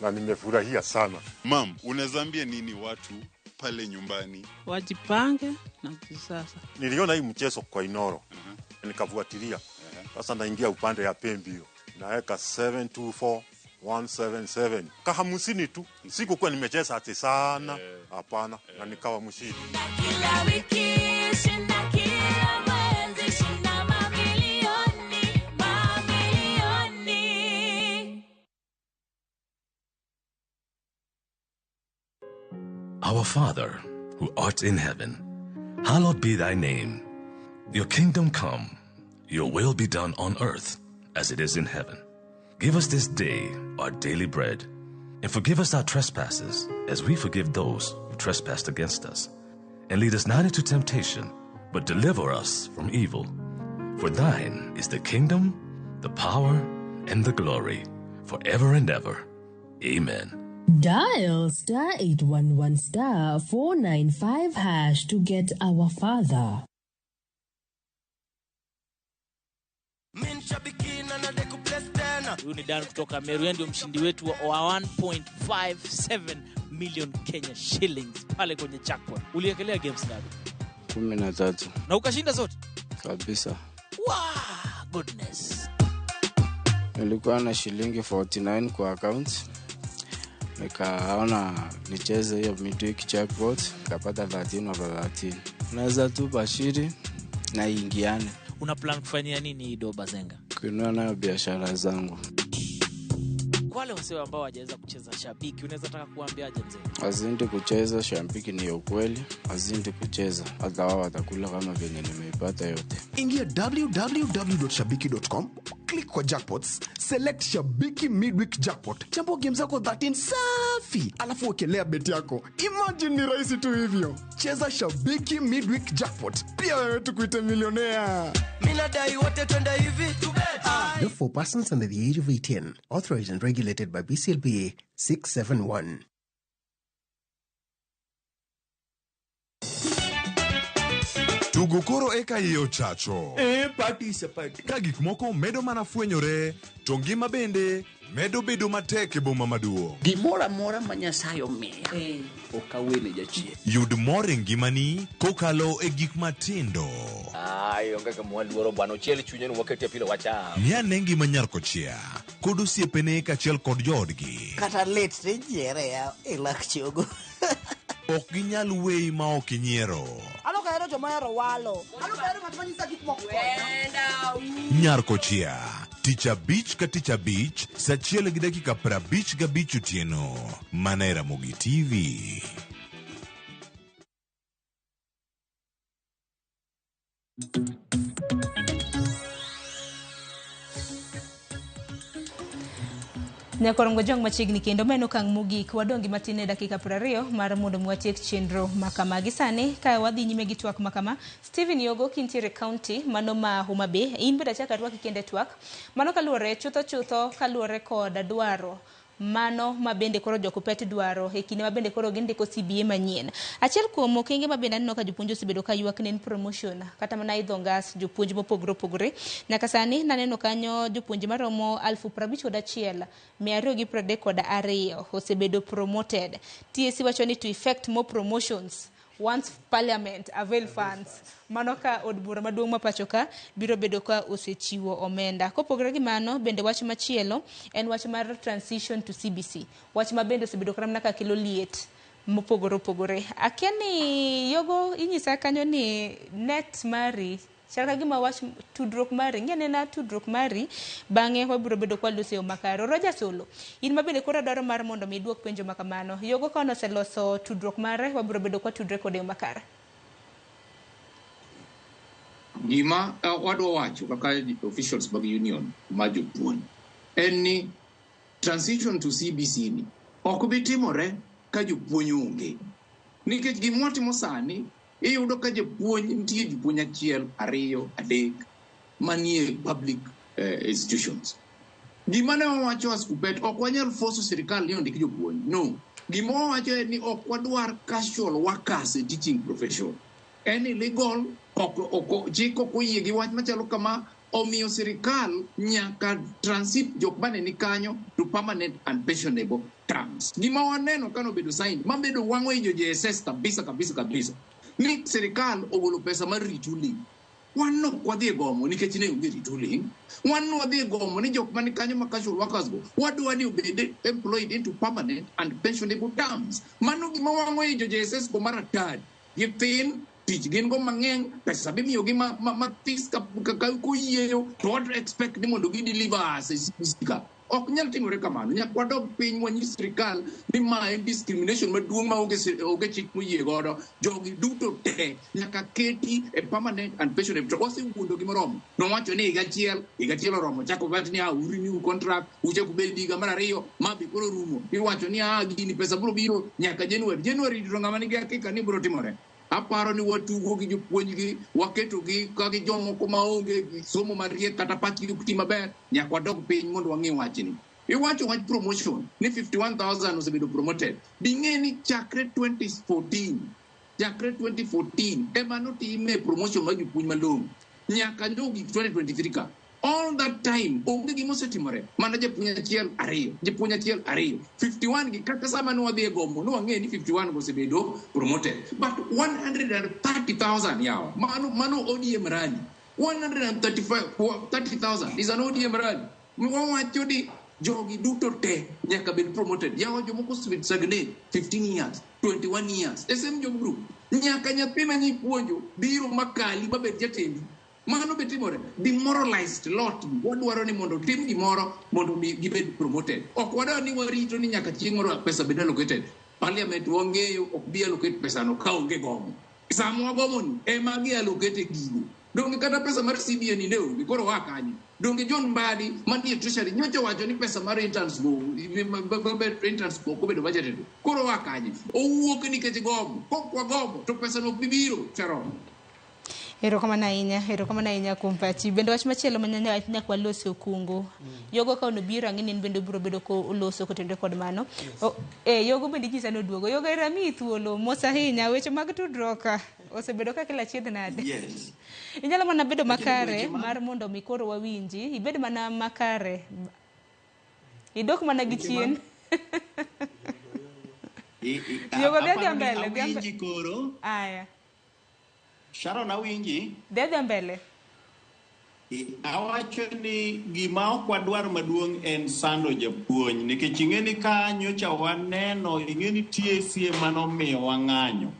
na nimefurahia sana. Mam, unaweza ambia nini watu pale nyumbani? Wajipange na kisasa. Niliona hii mchezo kwa Inoro nikafuatilia. Sasa naingia upande ya pembi hiyo, naweka 724 177 kahamsini tu, sikukuwa nimecheza ati sana, hapana, na nikawa mshindi. Kila wiki shinda, kila mwezi shinda mamilioni, mamilioni. Our Father, who art in heaven, hallowed be thy name. Your kingdom come, your will be done on earth as it is in heaven. Give us this day our daily bread, and forgive us our trespasses as we forgive those who trespass against us. And lead us not into temptation, but deliver us from evil. For thine is the kingdom, the power, and the glory, forever and ever. Amen. Dial star 811 star 495 hash to get our father. Huyu ni Dan kutoka Meru, yeye ndio mshindi wetu wa 1.57 million Kenya shillings pale kwenye jackpot. Uliekelea games ngapi? 13. Na ukashinda zote? Kabisa. Wow, goodness. Nilikuwa na shilingi 49 kwa account. Nikaona nicheze hiyo midweek jackpot, nikapata 13 over 13. Naweza tu bashiri na ingiane. Una plan kufanyia nini hii doba Zenga? Kuinua nayo biashara zangu. Kwa wale wasee ambao hawajaweza kucheza Shabiki, unaweza taka kuambiaje mzee? Wazidi kucheza Shabiki ni ukweli, wazidi kucheza hata wao watakula kama venye nimeipata yote. Ingia www.shabiki.com, click kwa jackpots, select Shabiki Midweek Jackpot. Chambua game zako 13 safi, alafu wekelea bet yako. Imagine ni rahisi tu hivyo. Cheza Shabiki Midweek Jackpot. Pia wewe tukuite milionea. Mimi nadai wote twende hivi. Not for persons under the age of 18. Authorized and regulated by BCLBA 671. Tugo koro eka iye ochacho. E, party is a party. Ka gik moko medo mana fwenyore, to ngima bende medo bedo matek e boma maduong'. Gimoro amora ma Nyasaye omiya, ok awene jachien. Yud mor e ngimani kokalo e gik matindo. Ai, onge kama waluoro bwana, ochiel chunye ni wakete pilo wacham. Ng'i ane ngima nyar kochia kod osiepene kaachiel kod joodgi. Kata lit tijiere ya e lak chogo. Ok ginyal weyi ma ok inyiero. Ano ka hero joma joma ohero walo. Adwa bero ng'at manyisa gik moko konya. Nyarkochia tich abich ka tich abich saa achiel gi dakika 55 otieno mana e Ramogi TV. Nyakorongo jong machiegni kendo meno okang' mogik wadong' gi matin e dakika 20 mar mondo mi watiek chenro makama. Gi sani ka wadhi nyime gi twak makama, Stephen Yogo kintiere county mano ma Homa Bay, in bende achak arwaki kendo e twak. Mano kaluwore chutho chutho kaluwore kod dwaro mano ma bende koro jokupet dwaro e kinde ma bende koro gindiko CBA manyien. Achiel kuom okenge ma bende aneno ka jopuonj osebedo ka ywak ne en promotion kata mana idho ngas jopuonj mopogore opogore. Nyaka sani naneno kanyo jopuonje maromo 51,232 osebedo promoted. TSC wacho ni to effect more promotions once parliament avail funds. Mano ka od bura maduong' ma pacho ka biro bedo ka osechiwo omenda. Kopogore gi mano, bende wach machielo en wach mar transition to CBC. Wach ma bende osebedo kata mana ka kelo liet mopogore opogore. Akia ni Yogo inyisa kanyo ni net mari chal ka gima wach tudruok mari, ng'i anena tudruok mari, bang'e wabiro bedo kwa loso e yo makare. Roger Solo, in ma bende koro dwaro mar mondo mi iduok penjo ma kamano. Yogo ka oseloso tudruok mare, wabiro bedo kwa tudre kode e yo makare. Gima wadwa wacho kaka officials mag union ma jopuonj en ni transition to CBC ni ok bi timore ka jopuonj onge. Nikech gima watimo sani, iyudo ka japuonj nitie jopuonj achiel, ariyo, adek manie public institutions. Gima ne wawacho as Kuppet, ok wanyal force sirikal ni ondik jopuonj. No. Gima wawacho en ni ok wadwar casual workers e teaching profession. En illegal, ok chik ok oyie gi wach machalo kama, omiyo sirikal nyaka transit jok mane ni kanyo to permanent and pensionable terms. Gima waneno kanobedo signed, mabedo wang'o i jo JSS kabisa kabisa kabisa. Ni sirikal ogolo pesa mar retooling. Wan ok wadhi e gomo nikech ne onge retooling. Wan wadhi e gomo ni jok mani kanyo ma casual workers go, wadwa ni obed employed into permanent and pensionable terms. Mano gima wang'o i jo JSS go mar atari. Githin, tich gin go mang'eny, pesa bimiyogi mathis ka koyieyo, to what expect ni mondo gi deliver us e CBC ka. Ok nyal timore kamano. Nyaka wadog piny wanyis sirikal ni ma en discrimination maduong' ma onge chik moyie godo. Jogi duto te nyaka keti e permanent and pensionable. To wasewuondogi moromo. Nowacho ni higa achiel oromo. Chako wach ni u renew contract, uchak ubed higa mar ariyo, ma be koro rumo. Iwacho ni gini pesa biro biro nyaka January. January to ng'ama nigi hakika ni biro timore. Aparo ni watugo gi jopuonjgi, waketogi ka gi jomoko maonge gi somo mariek kata pachgi ok ti maber, nyaka wadog piny mondo wang'i wachni. Iwacho wach promotion ni 51,000 osebedo promoted. Ding'e ni chakre 2014, chakre 2014 ema notime promotion mar jopuonj malong'o nyaka nogik 2023 ka. All that time onge gima osetimore, mana japuonj achiel ariyo, japuonj achiel ariyo, 51 gi kata sama ne wadhi e gomo ne wang'eyo ni 51 go osebedo promoted, but 130,000 yawa, mano ODM rally. 135,30,000 is an ODM rally. Wawacho ni jogi duto te nyaka bed promoted. Yawa jomoko osebet stagnate 15 years, 21 years. SM job group nyaka nyathi ma nyipuonjo biro makali mabed jatendi. Mano be timore. Demoralized lot. Wadwaro ni mondo tim gimoro mondo mi gibed promoted. Ok wadwar ni warito ni nyaka chieng' moro pesa bed allocated. Parliament wang'eyo ok bi allocate pesa no ka onge gomo. Sama wagomo ni ema gi allocate gigo. Donge kata pesa mar CBA ni ne onge, koro waa kanye? Donge John Mbadi manie Treasury nyocha owacho ni pesa mar interns go, interns go ok obedo budgeted. Koro waa kanye? Owuok nikech gomo. Kok wagomo to pesa no ok bi biro, Sharon. Erokamano ahinya, erokamano ahinya kuom pachi. Bende wach machielo ma nyaka walos e okungu. Yogo ka onobiro ang'e ni en bende obiro bedo ko oloso kotenore kod mano. Yogo bende inyisa ni oduogo. Yogo ero amiyi thuolo, mos ahinya. Weche mag tudruok osebedo ka kelo achiedh nade. Yes. Inyalo mana bedo Lakini makare weche ma mar mondo mi koro wawinji. Ibed mana makare. Idok mana gi Weche ma chien. Yogo dhi adhiya Aparo ni mbele, dhi awinji koro. Aya. Sharon awinji. Dhi adhiya mbele. Awacho ni gima ok wadwar maduong' en sando japuonj nikech ing'e ni ka nyocha waneno, ing'e ni TSC ema nomiyo wang'anyo.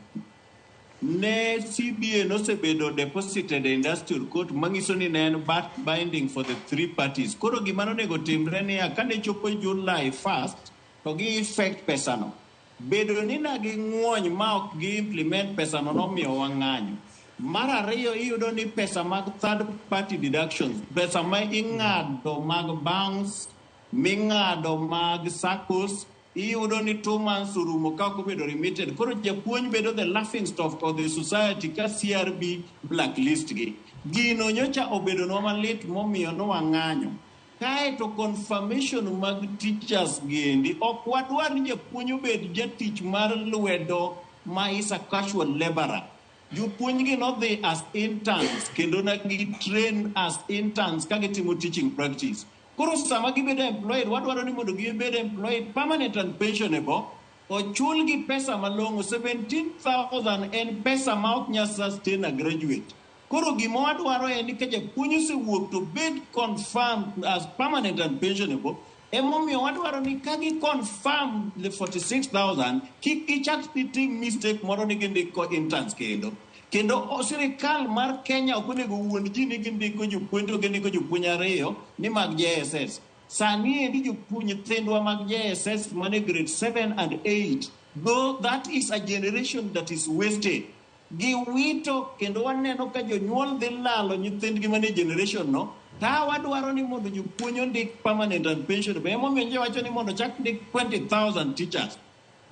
Ne CBA nosebedo deposited e industrial court manyiso ni ne en binding for the three parties. Koro gima nonego timre niya, kane chopo July 1st to gi effect pesano. Bedo ni na ging'wony ma ok gi implement pesano nomiyo wang'anyo. Mar ariyo iyudo ni pesa mag third party deductions, pesa ma ing'ado mag banks, ming'ado mag SACCOs, iyudo ni 2 months orumo ka ok obedo remitted. Koro japuonj bedo the laughing stock of the society ka CRB blacklist gi. Gino nyocha obedonwa malit momiyo nowang'anyo. Kaeto confirmation mag teachers gendi, ok wadwar ni japuonj obed jatich mar lwedo ma is a casual laborer. Jopuonj gi nodhi as interns kendo na gi train as interns ka gitimo teaching practice. Koro sama gibedo employed, wadwaro ni mondo gibed employed permanent and pensionable, ochulgi pesa malong'o. 17,000 en pesa ma ok nyal sustain a graduate. Koro gima wadwaro en ni ka japuonj osewuok to bed confirmed as permanent and pensionable. Emomiyo wadwaro ni ka gi confirm the 46,000, kik gichak gitim mistake moro ni gindiko interns kendo. Kendo sirikal mar Kenya ok onego wuond ji ni gindiko jopuonj to gindiko jopuonj ariyo ni mag JSS. Sani endi jopuonj nyithindwa mag JSS mane grade 7 and 8, though that is a generation that is wasted. Giwito kendo waneno ka jonyuol dhi lalo nyithindgi mane generation no. Ta wadwaro ni mondo jopuonj ondik permanent and pensionable. Emomiyo nje wacho ni mondo chak ndik 20,000 teachers.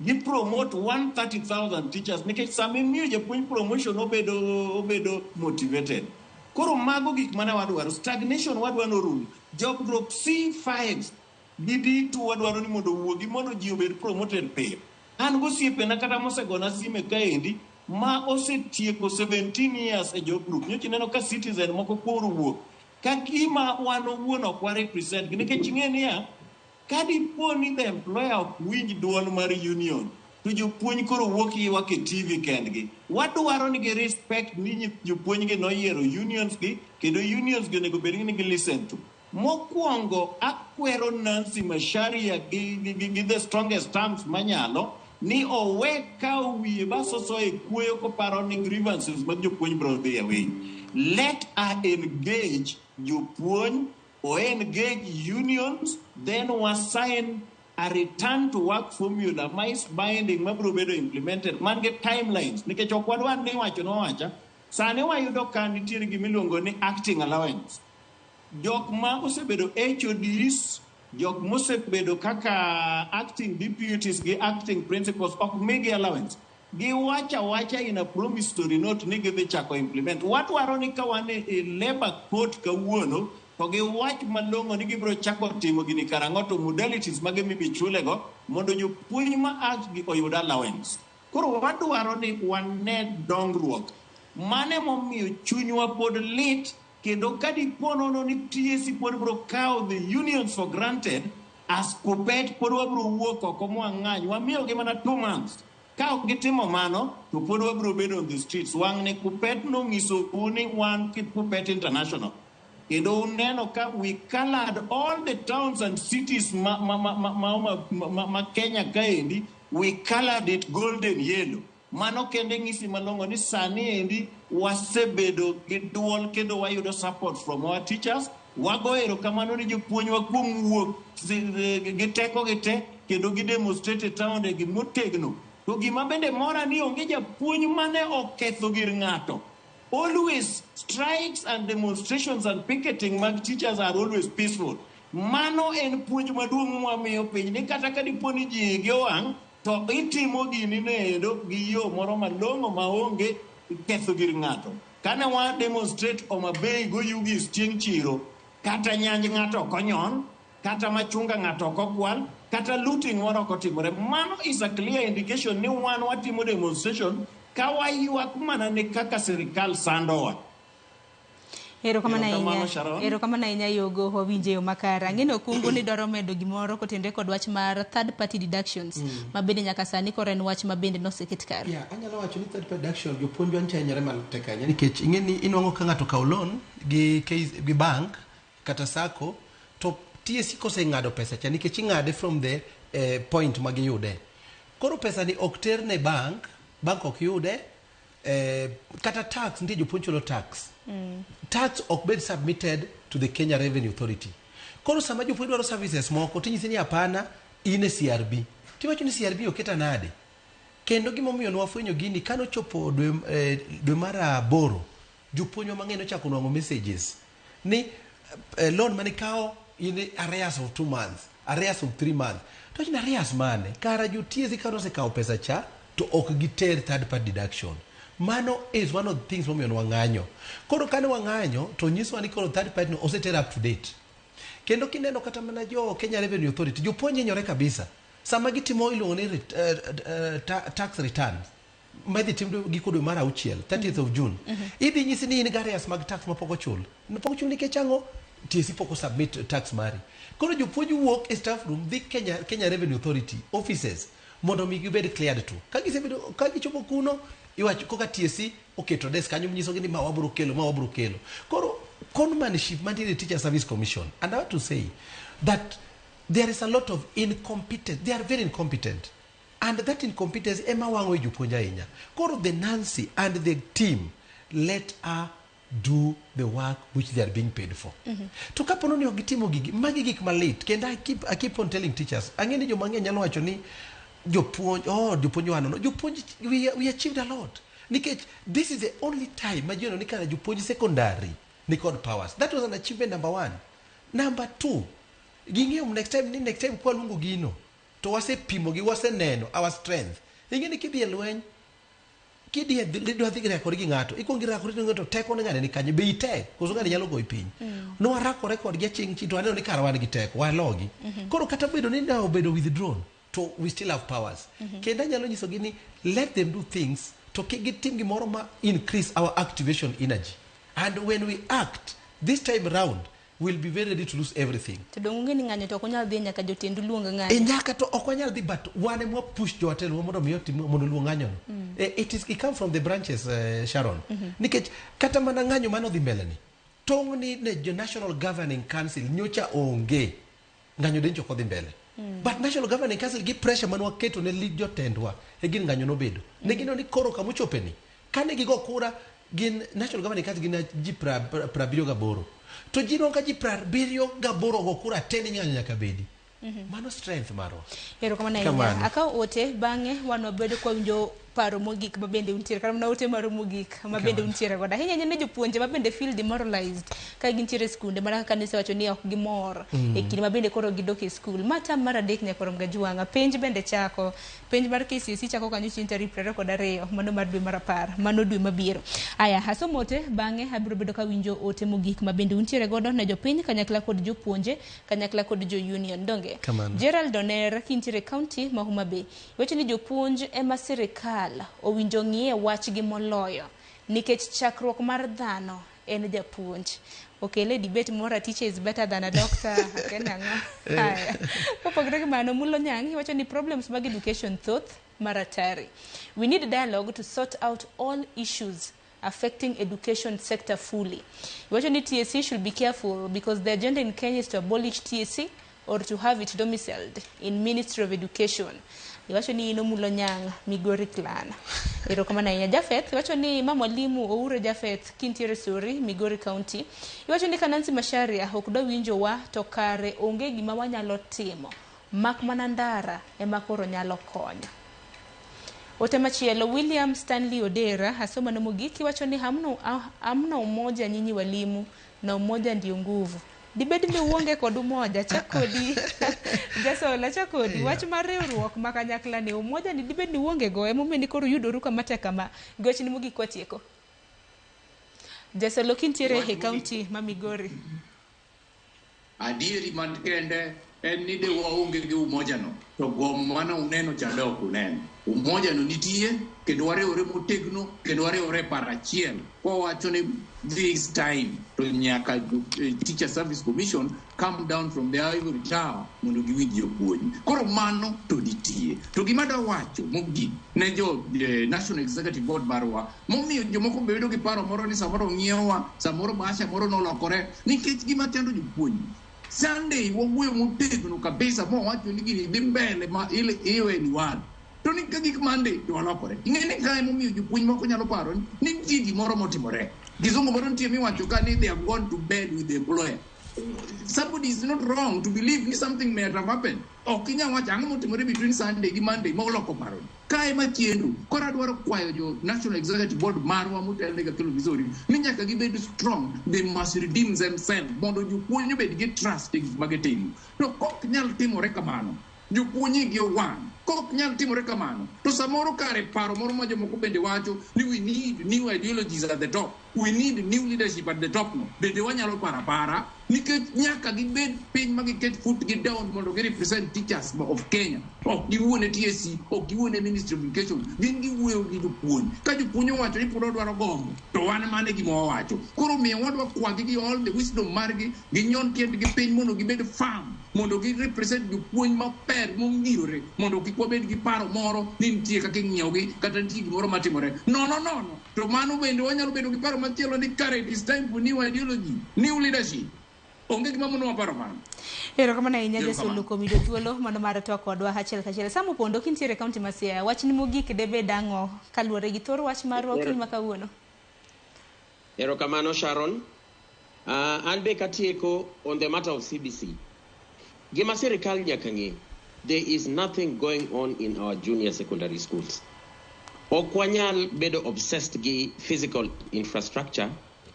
Gi promote 130,000 teachers nikech sama imiyo japuonj promotion obedo motivated. Koro mago gik mane wadwaro. Stagnation wadwa norum. Job group C5 gi D2 wadwaro ni mondo owuogi mondo ji obed promoted piyo. An gosiepena kata mosegona sime kaendi ma osetieko 17 years e job group. Nyocha ineno ka citizen moko koro wuok. Ka gima wan owuon ok wa represent gi nikech ing'e niya, ka dipo ni the employer ok winj duol mar union to jopuonj koro wuok ywak e TV kendgi. Wadwaro ni gi respect ni jopuonj gi noyiero unions gi kendo unions gi onego bed ni gi listen to. Mokwongo akwero Nancy Macharia gi the strongest terms manyalo ni owe kawo wiye basoso e kuoyo koparo ni grievances mag jopuonj biro dhi away. Let her engage jopuonj or engage unions, then wa sign a return to work formula ma is binding mabiro bedo implemented man gi timelines nikech ok wadwar ni wacho nowacha sani wayudo ka nitiere gimiluongo ni acting allowance. Jok ma osebedo HODs, jok mosebedo kaka acting deputies gi acting principals ok migi allowance. Giwacho awacha in a promissory note ni gidhi chako implement. Wadwaro ni ka wan e labor court kawuono to giwach malong'o ni gibiro chako timo gini karang'o to modalities mage mibi chulego mondo jopuonj ma act gi oyud allowance. Koro wadwaro ni wane dongruok. Mane momiyo chunywa pod lit kendo ka dipo nono ni TSC pod biro kawo the unions for granted as Kuppet pod wabiro wuok oko mwang'any wamiyogi mana 2 months. Ka ok gitimo mano to pod wabiro bedo on the streets. Wang' ni Kuppet nonyisou ni wan Kuppet International kendo uneno ka we colored all the towns and cities ma Kenya kaendi, we colored it golden yellow. Mano kende ng'isi malong'o ni sani endi wasebedo gi duol kendo wayudo support from our teachers. Wago erokamano ni jopuonjwa kuom wuok gi teko gi te kendo gi demonstrate e taonde gi motegno. To gima bende mora ni onge japuonj mane oketho gir ng'ato. Always strikes and demonstrations and picketing mag teachers are always peaceful. Mano en puonj maduong' mwamiyo piny ni kata ka dipo ni ji igi owang' to itimo gini noendo gi yo moro malong'o maonge ketho gir ng'ato. Kane wa demonstrate Homa Bay go Oyugis chieng' chiro, kata nyanj ng'ato ok onyon, kata machunga ng'ato ok okwal, kata looting moro ok otimore. Mano is a clear indication ni wan watimo demonstration ka waywak mana ne kaka sirikal sandowa. Erokamano Erokamano, ahinya. Sharon. Erokamano ahinya Yogo, wawinje yo makare. Ang'e ni okungu ni dwaro medo gimoro kotenore kod wach mar third party deductions ma bende nyaka sani koro en wach ma bende noseket kare. Yeah, anyalo wacho ni third party deduction jopuonjwa ncha hinyore matek ahinya nikech ing'e ni inwang'o ka ng'ato okawo loan gi bank kata SACCO to TSC koseng'ado pesa cha nikech ing'ade from the point ma giyude. Koro pesa ni ok ter ne bank, bank ok yude. Kata tax, nitie jopuonj chulo tax. Tax ok bed submitted to the Kenya Revenue Authority. Koro sama jopuonj dwaro services moko, tinyisi ni hapana, in e CRB. Tiwacho ni CRB oketa nade? Kendo gimomiyo nwafwenyo gini, kanochopo dwe mar 8, jopuonjwa mang'eny nochako nwang'o messages ni loan manikawo in arrears of 2 months, arrears of 3 months. To wacho ni arrears mane? Kara jo TSC ka nosekawo pesa cha, to ok giter third party deduction. Mano is one of the things momiyo nwang'anyo. Koro kane wang'anyo, to nyiswa ni koro third party no oseter up to date. Kendo kineno kata mana jo Kenya Revenue Authority, jopuonj hinyore kabisa. Sama gitimo iluongo ni tax returns, madhi tim giko dwe mar 6, 30th of June. Idhi nyisi ni in gi arrears mag tax mapok ochul. Pok ochul nikech ang'o? TSC pok osubmit tax mari. Koro jopuonj wuok e staff room dhi Kenya Revenue Authority offices mondo mi gibed cleared to. Ka gisebedo, ka gichopo kuno, iwacho koka TSC oketo desk kanyo nyisogi ni ma wabro kelo, ma wabro kelo. Koro conmanship mantiere Teacher Service Commission, and I want to say that there is a lot of incompetence. They are very incompetent. And that incompetence ema wang'o jopuonj ahinya. Koro the Nancy and the team, let her do the work which they are being paid for. To kapo ni ok gitimo gigi, magi gik malit. Kendo I keep on telling teachers, ang'e ni joma ng'eny nyalo wacho ni jopuonj, oh, jopuonj wanono. Jopuonj, we achieved a lot. Nikech this is the only time ma ji oneno ni kara jopuonj secondary ni kod powers. That was an achievement number one. Number two, ging'eyo next time ni next time kwaluongo gino, to wasepimo gi, waseneno our strength. Ing'e ni kidhi e lweny, kidhi e idwa dhi rakori gi ng'ato, ikuongo irakori gi ng'ato, teko ne ng'ane ni kanye, be itek, koso ng'ani nyalo goyi piny. Nwarakore kodgi aching' chi to waneno ni kara wan gi teko, walogi. Koro kata obedo ni ne obedo withdrawn, to we still have powers. Kendo anyalo nyisogi ni let them do things to kik gitim gimoro ma increase our activation energy. And when we act, this time round, we'll be very ready to lose everything. To dong' ung'e ni ng'anyo to ok unyal dhi nyaka jotendu luong ng'anyo. E nyaka to ok wanyal dhi, but wan ema push jowatelo mondo mi otim mondo oluong ng'anyono. It come from the branches, Sharon. Nikech kata mana ng'anyo mano dhi mbele ni, tong' ni ne jo National Governing Council nyocha onge, ng'anyo dencho ok odhi mbele. But National Governing Council gi pressure mane waketo ne lead jotendwa e gin ng'anyo nobedo. Ne gineno ni koro kamochope ni, kane gigo kura gin National Governing Council gin ji 78. To ji rom ka ji 78 go kura te ni ng'anyo nyaka bedi. Mano strength marwa. Erokamano ahinya. Kamano. Akawo ote bang'e wan wabedo kwawinjo paro mogik ma bende untiere, kata mana ote maru mogik ma bende Kamano. untiere godo. Ahinya ahinya ne jopuonje ma bende feel demoralized ka gintiere e skunde mana kaka nisewacho ni ok gimor e kinde ma bende koro gidok e skul. Ma term mar 3 nyaka Gajwang'a. Penj bende chako. Penj mar KCSE chako kanyo chieng' tarik 22 mano mar dwe mar 10, mano dwe mabiro. Aya, asomo ote bang'e abiro bedo kawinjo ote mogik ma bende untiere godo ne jopiny kanyakla kod jopuonje kanyakla kod jo union. Donge? Kamano. Gerald Oner kintiere e county ma Homa Bay. Wacho ni jopuonj ema sirikal owinjo ng'iye wachgi moloyo nikech chakruok mar dhano en japuonj. Okele debate moro, a teacher is better than a doctor. Akia nang'o. Haya. Kopogore gi mano, Mulo Nyang' wacho ni problems mag education thoth maratari. We need dialogue to sort out all issues affecting education sector fully. Iwacho ni TSC should be careful because the agenda in Kenya is to abolish TSC or to have it domiciled in Ministry of Education. Iwacho ni in Omulo Nyang' Migori clan. Erokamano ahinya. Jafeth, iwacho ni ma mwalimu Oure Jafeth kintiere Sori, Migori County. Iwacho ni ka Nancy Macharia ok dwa winjowa to kare onge gima wanyalo timo. Mak mana ndara ema koro nyalo konyo. Ote machielo, William Stanley Odera, asoma no mogik, iwacho ni hamna umoja nyinyi walimu na umoja ndio nguvu. Dibed ni uonge kod umoja, chak kodi. Jasola, chak kodi. Wach mar riwruok ma kanyakla ni umoja ni dibed ni uonge go, emomiyo ni koro uyudoru kama tek kama. Gochni mogik kwatieko. Jasolo kintiere Wach e mogik. county ma Migori. Adieri man kende en ni de waonge gi umoja no, to gomo mane uneno cha de ok uneno. Umoja no nitie kendo wariwore motegno kendo wariwore e paro achiel kwawacho ni this time to nyaka Teacher Service Commission come down from the ivory tower mondo giwinj jopuonj. Koro mano to nitie. To gima adwa wacho mogik ne jo National Executive Board marwa, momiyo jomoko be bedo gi paro moro ni samoro ong'iewa, samoro bahasha moro nolokore, nikech gima chando jopuonj. Sunday wawuoyo motegno kabisa mowacho ni gini dhi mbele ma ile iwe ni wan. To ni ka gik Monday to walokore. Ing'e ni ka emomiyo jopuonj moko nyalo paro ni nitie gimoro motimore. Kizungu moro nitie miwacho ka ni they have gone to bed with the employer. Somebody is not wrong to believe ni something may have happened. Ok inyal wacho ang'o motimore between Sunday gi Monday moloko paro. Ka ema chendo, koro adwaro kwayo jo National Executive Board marwa motelne ga Kelo Missouri ni nyaka gibed strong, they must redeem themselves mondo jopuonj obed gi trust e gik ma gitimo. To kok nyal timore kamano, jopuonj igi owang'. Kok nyal timore kamano, to samoro kare paro moro ma jomoko bende wacho ni we need new ideologies at the top, we need new leadership at the top no, bende wanyalo paro apara nikech nyaka gibed piny ma giket foot gi down mondo gi represent teachers of Kenya. Ok giwuo ne TSC, ok giwuo ne Ministry of Education, gin giwuoyo gi jopuonj. Ka jopuonj owacho ni pod odwaro gombo, to wan mano e gima wawacho. Koro omiyo wadwa kwagi gi all the wisdom margi, ginyon tiendgi piny mondo gibed firm, mondo gi represent jopuonj maber mongirore, mondo kik wabed gi paro moro ni nitie kaka ing'iewogi kata nitie gimoro matimore. Nono nono, to mano bende wanyalo bedo gi paro machielo ni kare it is time for new ideology, new leadership. Onge gima monowa paro mano. Erokamano ahinya Erokamano. Jasulu kuom yudo thuolo mano mar twak kodwa achiel kachiel. Sam Opondo kintiere e kaunti ma Siaya, wachni mogik debed ang'o kaluwore gi thor wach marwa okinyi ma kawuono? Erokamano Sharon. An be katieko on the matter of CBC. Gima sirikal nyaka ng'e, there is nothing going on in our junior secondary schools. Ok wanyal bedo obsessed gi physical infrastructure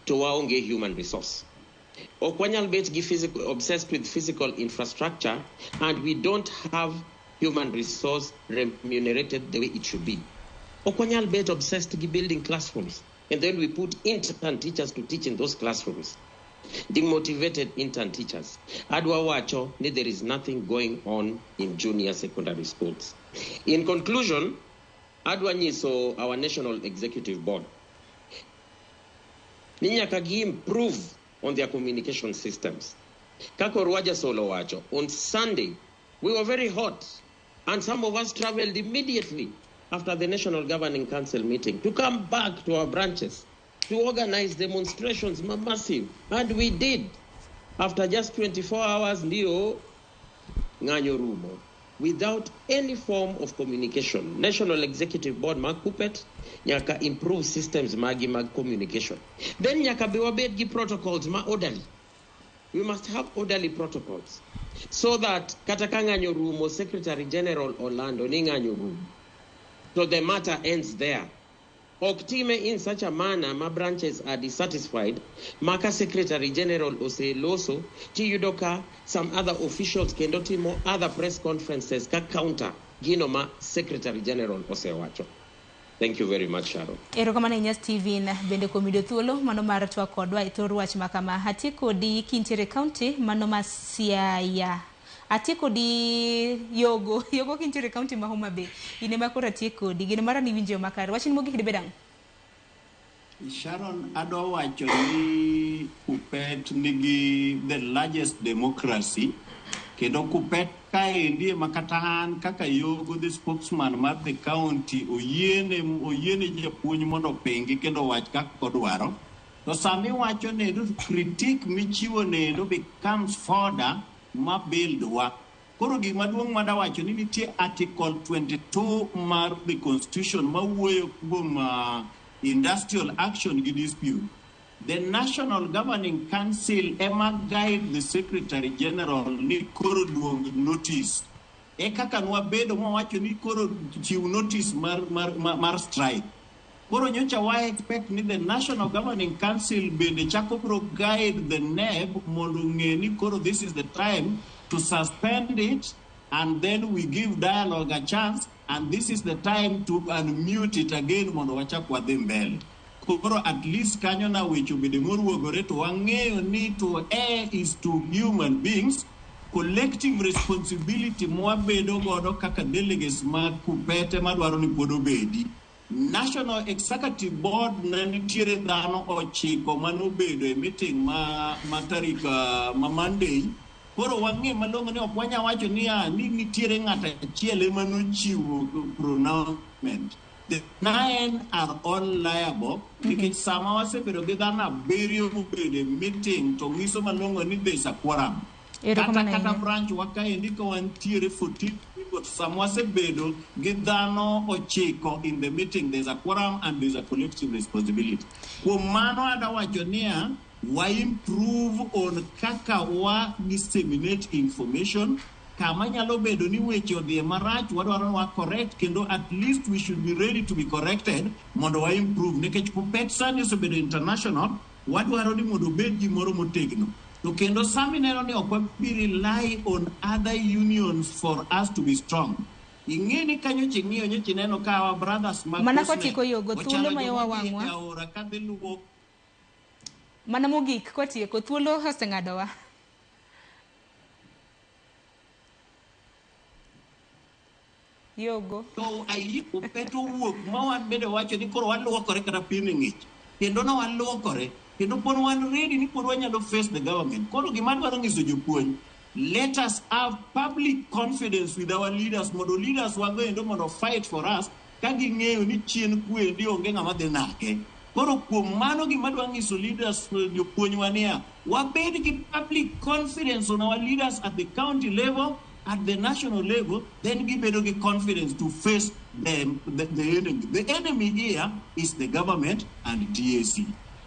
to waonge human resource. Ok wanyal bet gi physical, obsessed with physical infrastructure and we don't have human resource remunerated the way it should be. Ok wanyal bet obsessed gi building classrooms and then we put intern teachers to teach in those classrooms. Demotivated intern teachers. Adwa wacho ni there is nothing going on in junior secondary schools. In conclusion, adwa nyiso our National Executive Board ni nyaka gi improve on their communication systems. Kaka Orwaja Solo wacho, on Sunday, we were very hot and some of us traveled immediately after the National Governing Council meeting to come back to our branches to organize demonstrations massive, and we did. After just 24 hours, ndio ng'anyo rumo, without any form of communication. National Executive Board mag KUPPET nyaka improve systems magi mag communication. Then nyaka be wabed gi protocols ma orderly. We must have orderly protocols so that kata ka ng'anyo rumo, Secretary General olando ni ng'anyo rumo, so the matter ends there. Ok time in such a manner ma branches are dissatisfied, maka Secretary General oseloso, tiyudo ka some other officials kendo timo other press conferences ka counter gino ma Secretary General osewacho. Thank you very much, Sharon. Erokamano ahinya Steven, bende kuom yudo thuolo mano mar twak kodwa e thor wach ma kama. Ati kodi kintiere e kaunti mano ma Siaya. Ati kodi Yogo, Yogo kintiere e kaunti ma Homa Bay. In ema koro ati kodi, gino mara ni winjo makare. Wachni mogik dibed ang'o? Sharon, adwa wacho ni KUPPET nigi the largest democracy, kendo KUPPET kaendi ema kata an kaka Yogo the spokesman mar the county oyiene japuonj mondo opingi kendo owach kaka odwaro. To sama iwacho nendo critique michiwo nendo becomes fodder ma build wa. Koro gima duong' madawacho ni nitie article 22 mar the constitution mawuoyo kuom industrial action gi dispute. The National Governing Council ema guide the Secretary General ni koro duong notice. E kaka nwabedo mwawacho ni koro chiw notice mar strike. Koro nyocha wa expect ni the National Governing Council bende chako bro guide the NEB mondo ng'e ni koro this is the time to suspend it and then we give dialogue a chance and this is the time to unmute it again mondo wachak wadhi mbele. Koro at least kanyo na weche obedo moruogore to wang'eyo ni to err is to human beings, collective responsibility mwabedo godo kaka delegates mag KUPPET madwaro ni pod obedi. National Executive Board ne nitiere dhano 9 manobedo e meeting ma tarik ma Monday. Koro wang'e malong'o ni ok wanyal wacho ni nitiere ng'ato achiel ema nochiwo pronouncement. The 9 are all liable nikech sama wasebedo gi dhano 7 mobedo e meeting to nyiso malong'o ni there is a quorum. Kata kata branch wa kaendi ka wantiere 14 people, sama wasebedo gi dhano 9 in the meeting, there's a quorum and there's a collective responsibility. Kuom mano adawacho niya, wa improve on kaka wa disseminate information. Kama nyalo bedo ni weche odhi marach, wadwaro ni wa correct, kendo at least we should be ready to be corrected mondo wa improve. Nikech Kuppet sani osebedo international, wadwaro ni mondo obed gimoro motegno. To kendo sami neno ni ok wabi rely on other unions for us to be strong. Ing'e ni kanyo ching'iyo nyocha ineno ka our brothers mag Mana Kosne kotieko yogo, thuolo ochalo ma joma yowa dhi e wang'wa. aora kadhi luwo. Mana mogik kotieko thuolo oseng'adowa. Yogo. To ayie Kuppet owuok ma wan bende wacho ni koro waluokore kata piny ng'ich. Kendo ne waluokore, kendo pod wan ready ni pod wanyalo face the government. Koro gima adwaro nyiso jopuonj, let us have public confidence with our leaders, mondo leaders wago endo mondo fight for us, ka ging'eyo ni chien kwendi onge ng'ama dhi nake. Koro kuom mano gima adwa nyiso leaders, jopuonjwa niya, wabed gi public confidence on our leaders at the county level, at the national level, then gibedo gi confidence to face the enemy. The enemy here is the government and TSC.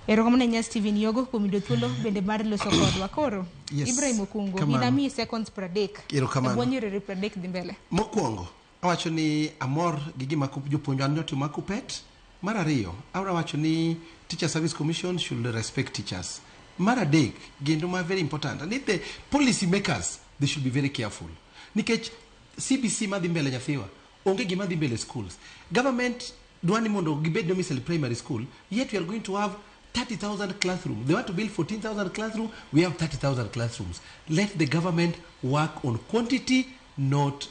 Erokamano ahinya Stephen Yogo kuom yudo thuolo bende mar loso kodwa. Koro, Yes, Ibrahim Okungo, kamano. inamiyi seconds 30. Erokamano. E bwo nyiriri 30 dhi mbele. Mokwongo, awacho ni amor gi gima jopuonjwa notimo Kuppet. Mar ariyo, awacho ni Teacher Service Commission should respect teachers. Mar adek, gendo ma very important, and if the policy makers, they should be very careful. Nikech CBC madhi mbele nyathiwa, onge gima dhi mbele schools. Government dwa ni mondo gibed domicile primary school, yet we are going to have 30,000 classrooms. They want to build 14,000 classrooms, we have 30,000 classrooms. Let the government work on quantity, not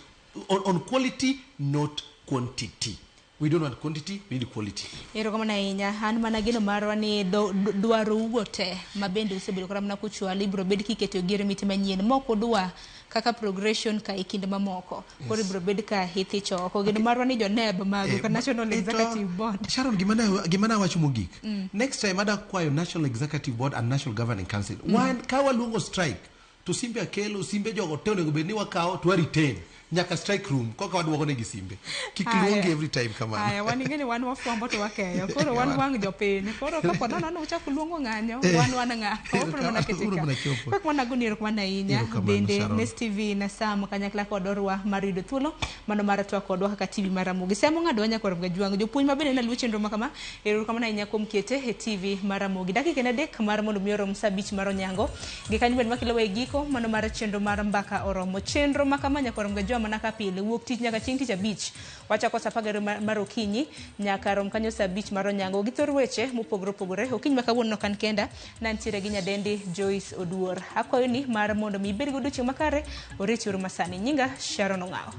on quality, not quantity. We don't want quantity, we need quality. Erokamano ahinya. An mana geno marwa ni dwaro ugo te ma bende usebedo kata mana kuchwalo ibiro bed kiketo gi miti manyien mok udwa kaka progression ka e kinde mamoko. Koro ibiro bed ka ithicho oko. Geno marwa ni joneb mago ka National Executive Board. Sharon, gima nawacho mogik. Next time ada kwayo National Executive Board and National Governing Council. Wan ka waluongo strike to simbe akelo simbe jogo te onego bed ni wakawo to wa retain nyaka strike room koka waduogo negi simbe. Kik luongi every time kamano. Aya, wan ing'e ni wan wafwambo to wakeyo. Koro wan wang' jopiny. Koro kapo nono ni uchako luongo ng'anyo, wan ng'a. Wabro mana kete ka. Kaka wanago ni erokamano ahinya. Bende ne Stevie na Sam kanyakla kod Orwa mar yudo thuolo mano mar twak kodwa kaka TV mar Ramogi. Sam ong'ado wanya kod Gajwang'. Jopuonj ma bende naluwo chenro ma kama, erokamano ahinya kuom kete e TV mar Ramogi. Dakika en 3 mar mondo mi orom saa 5 mar onyango. Gi kanyo bende makelo e giko mano mar chenro mar mbaka oromo. Chenro ma kama nyaka rom Gajwang' mana ka pile wuok tich nyaka chieng' tich abich. Wachako saa 12 mar okinyi nyaka rom kanyo saa 5 mar onyango. Gi thor weche mopogore opogore. Okinyi ma kawuono ok an kenda, nantiere gi nyadendi Joyce Oduor. Akwayo ni mar mondo mi ibed gi odiochieng' makare, oriti uru masani. Nyinga Sharon Ong'awo.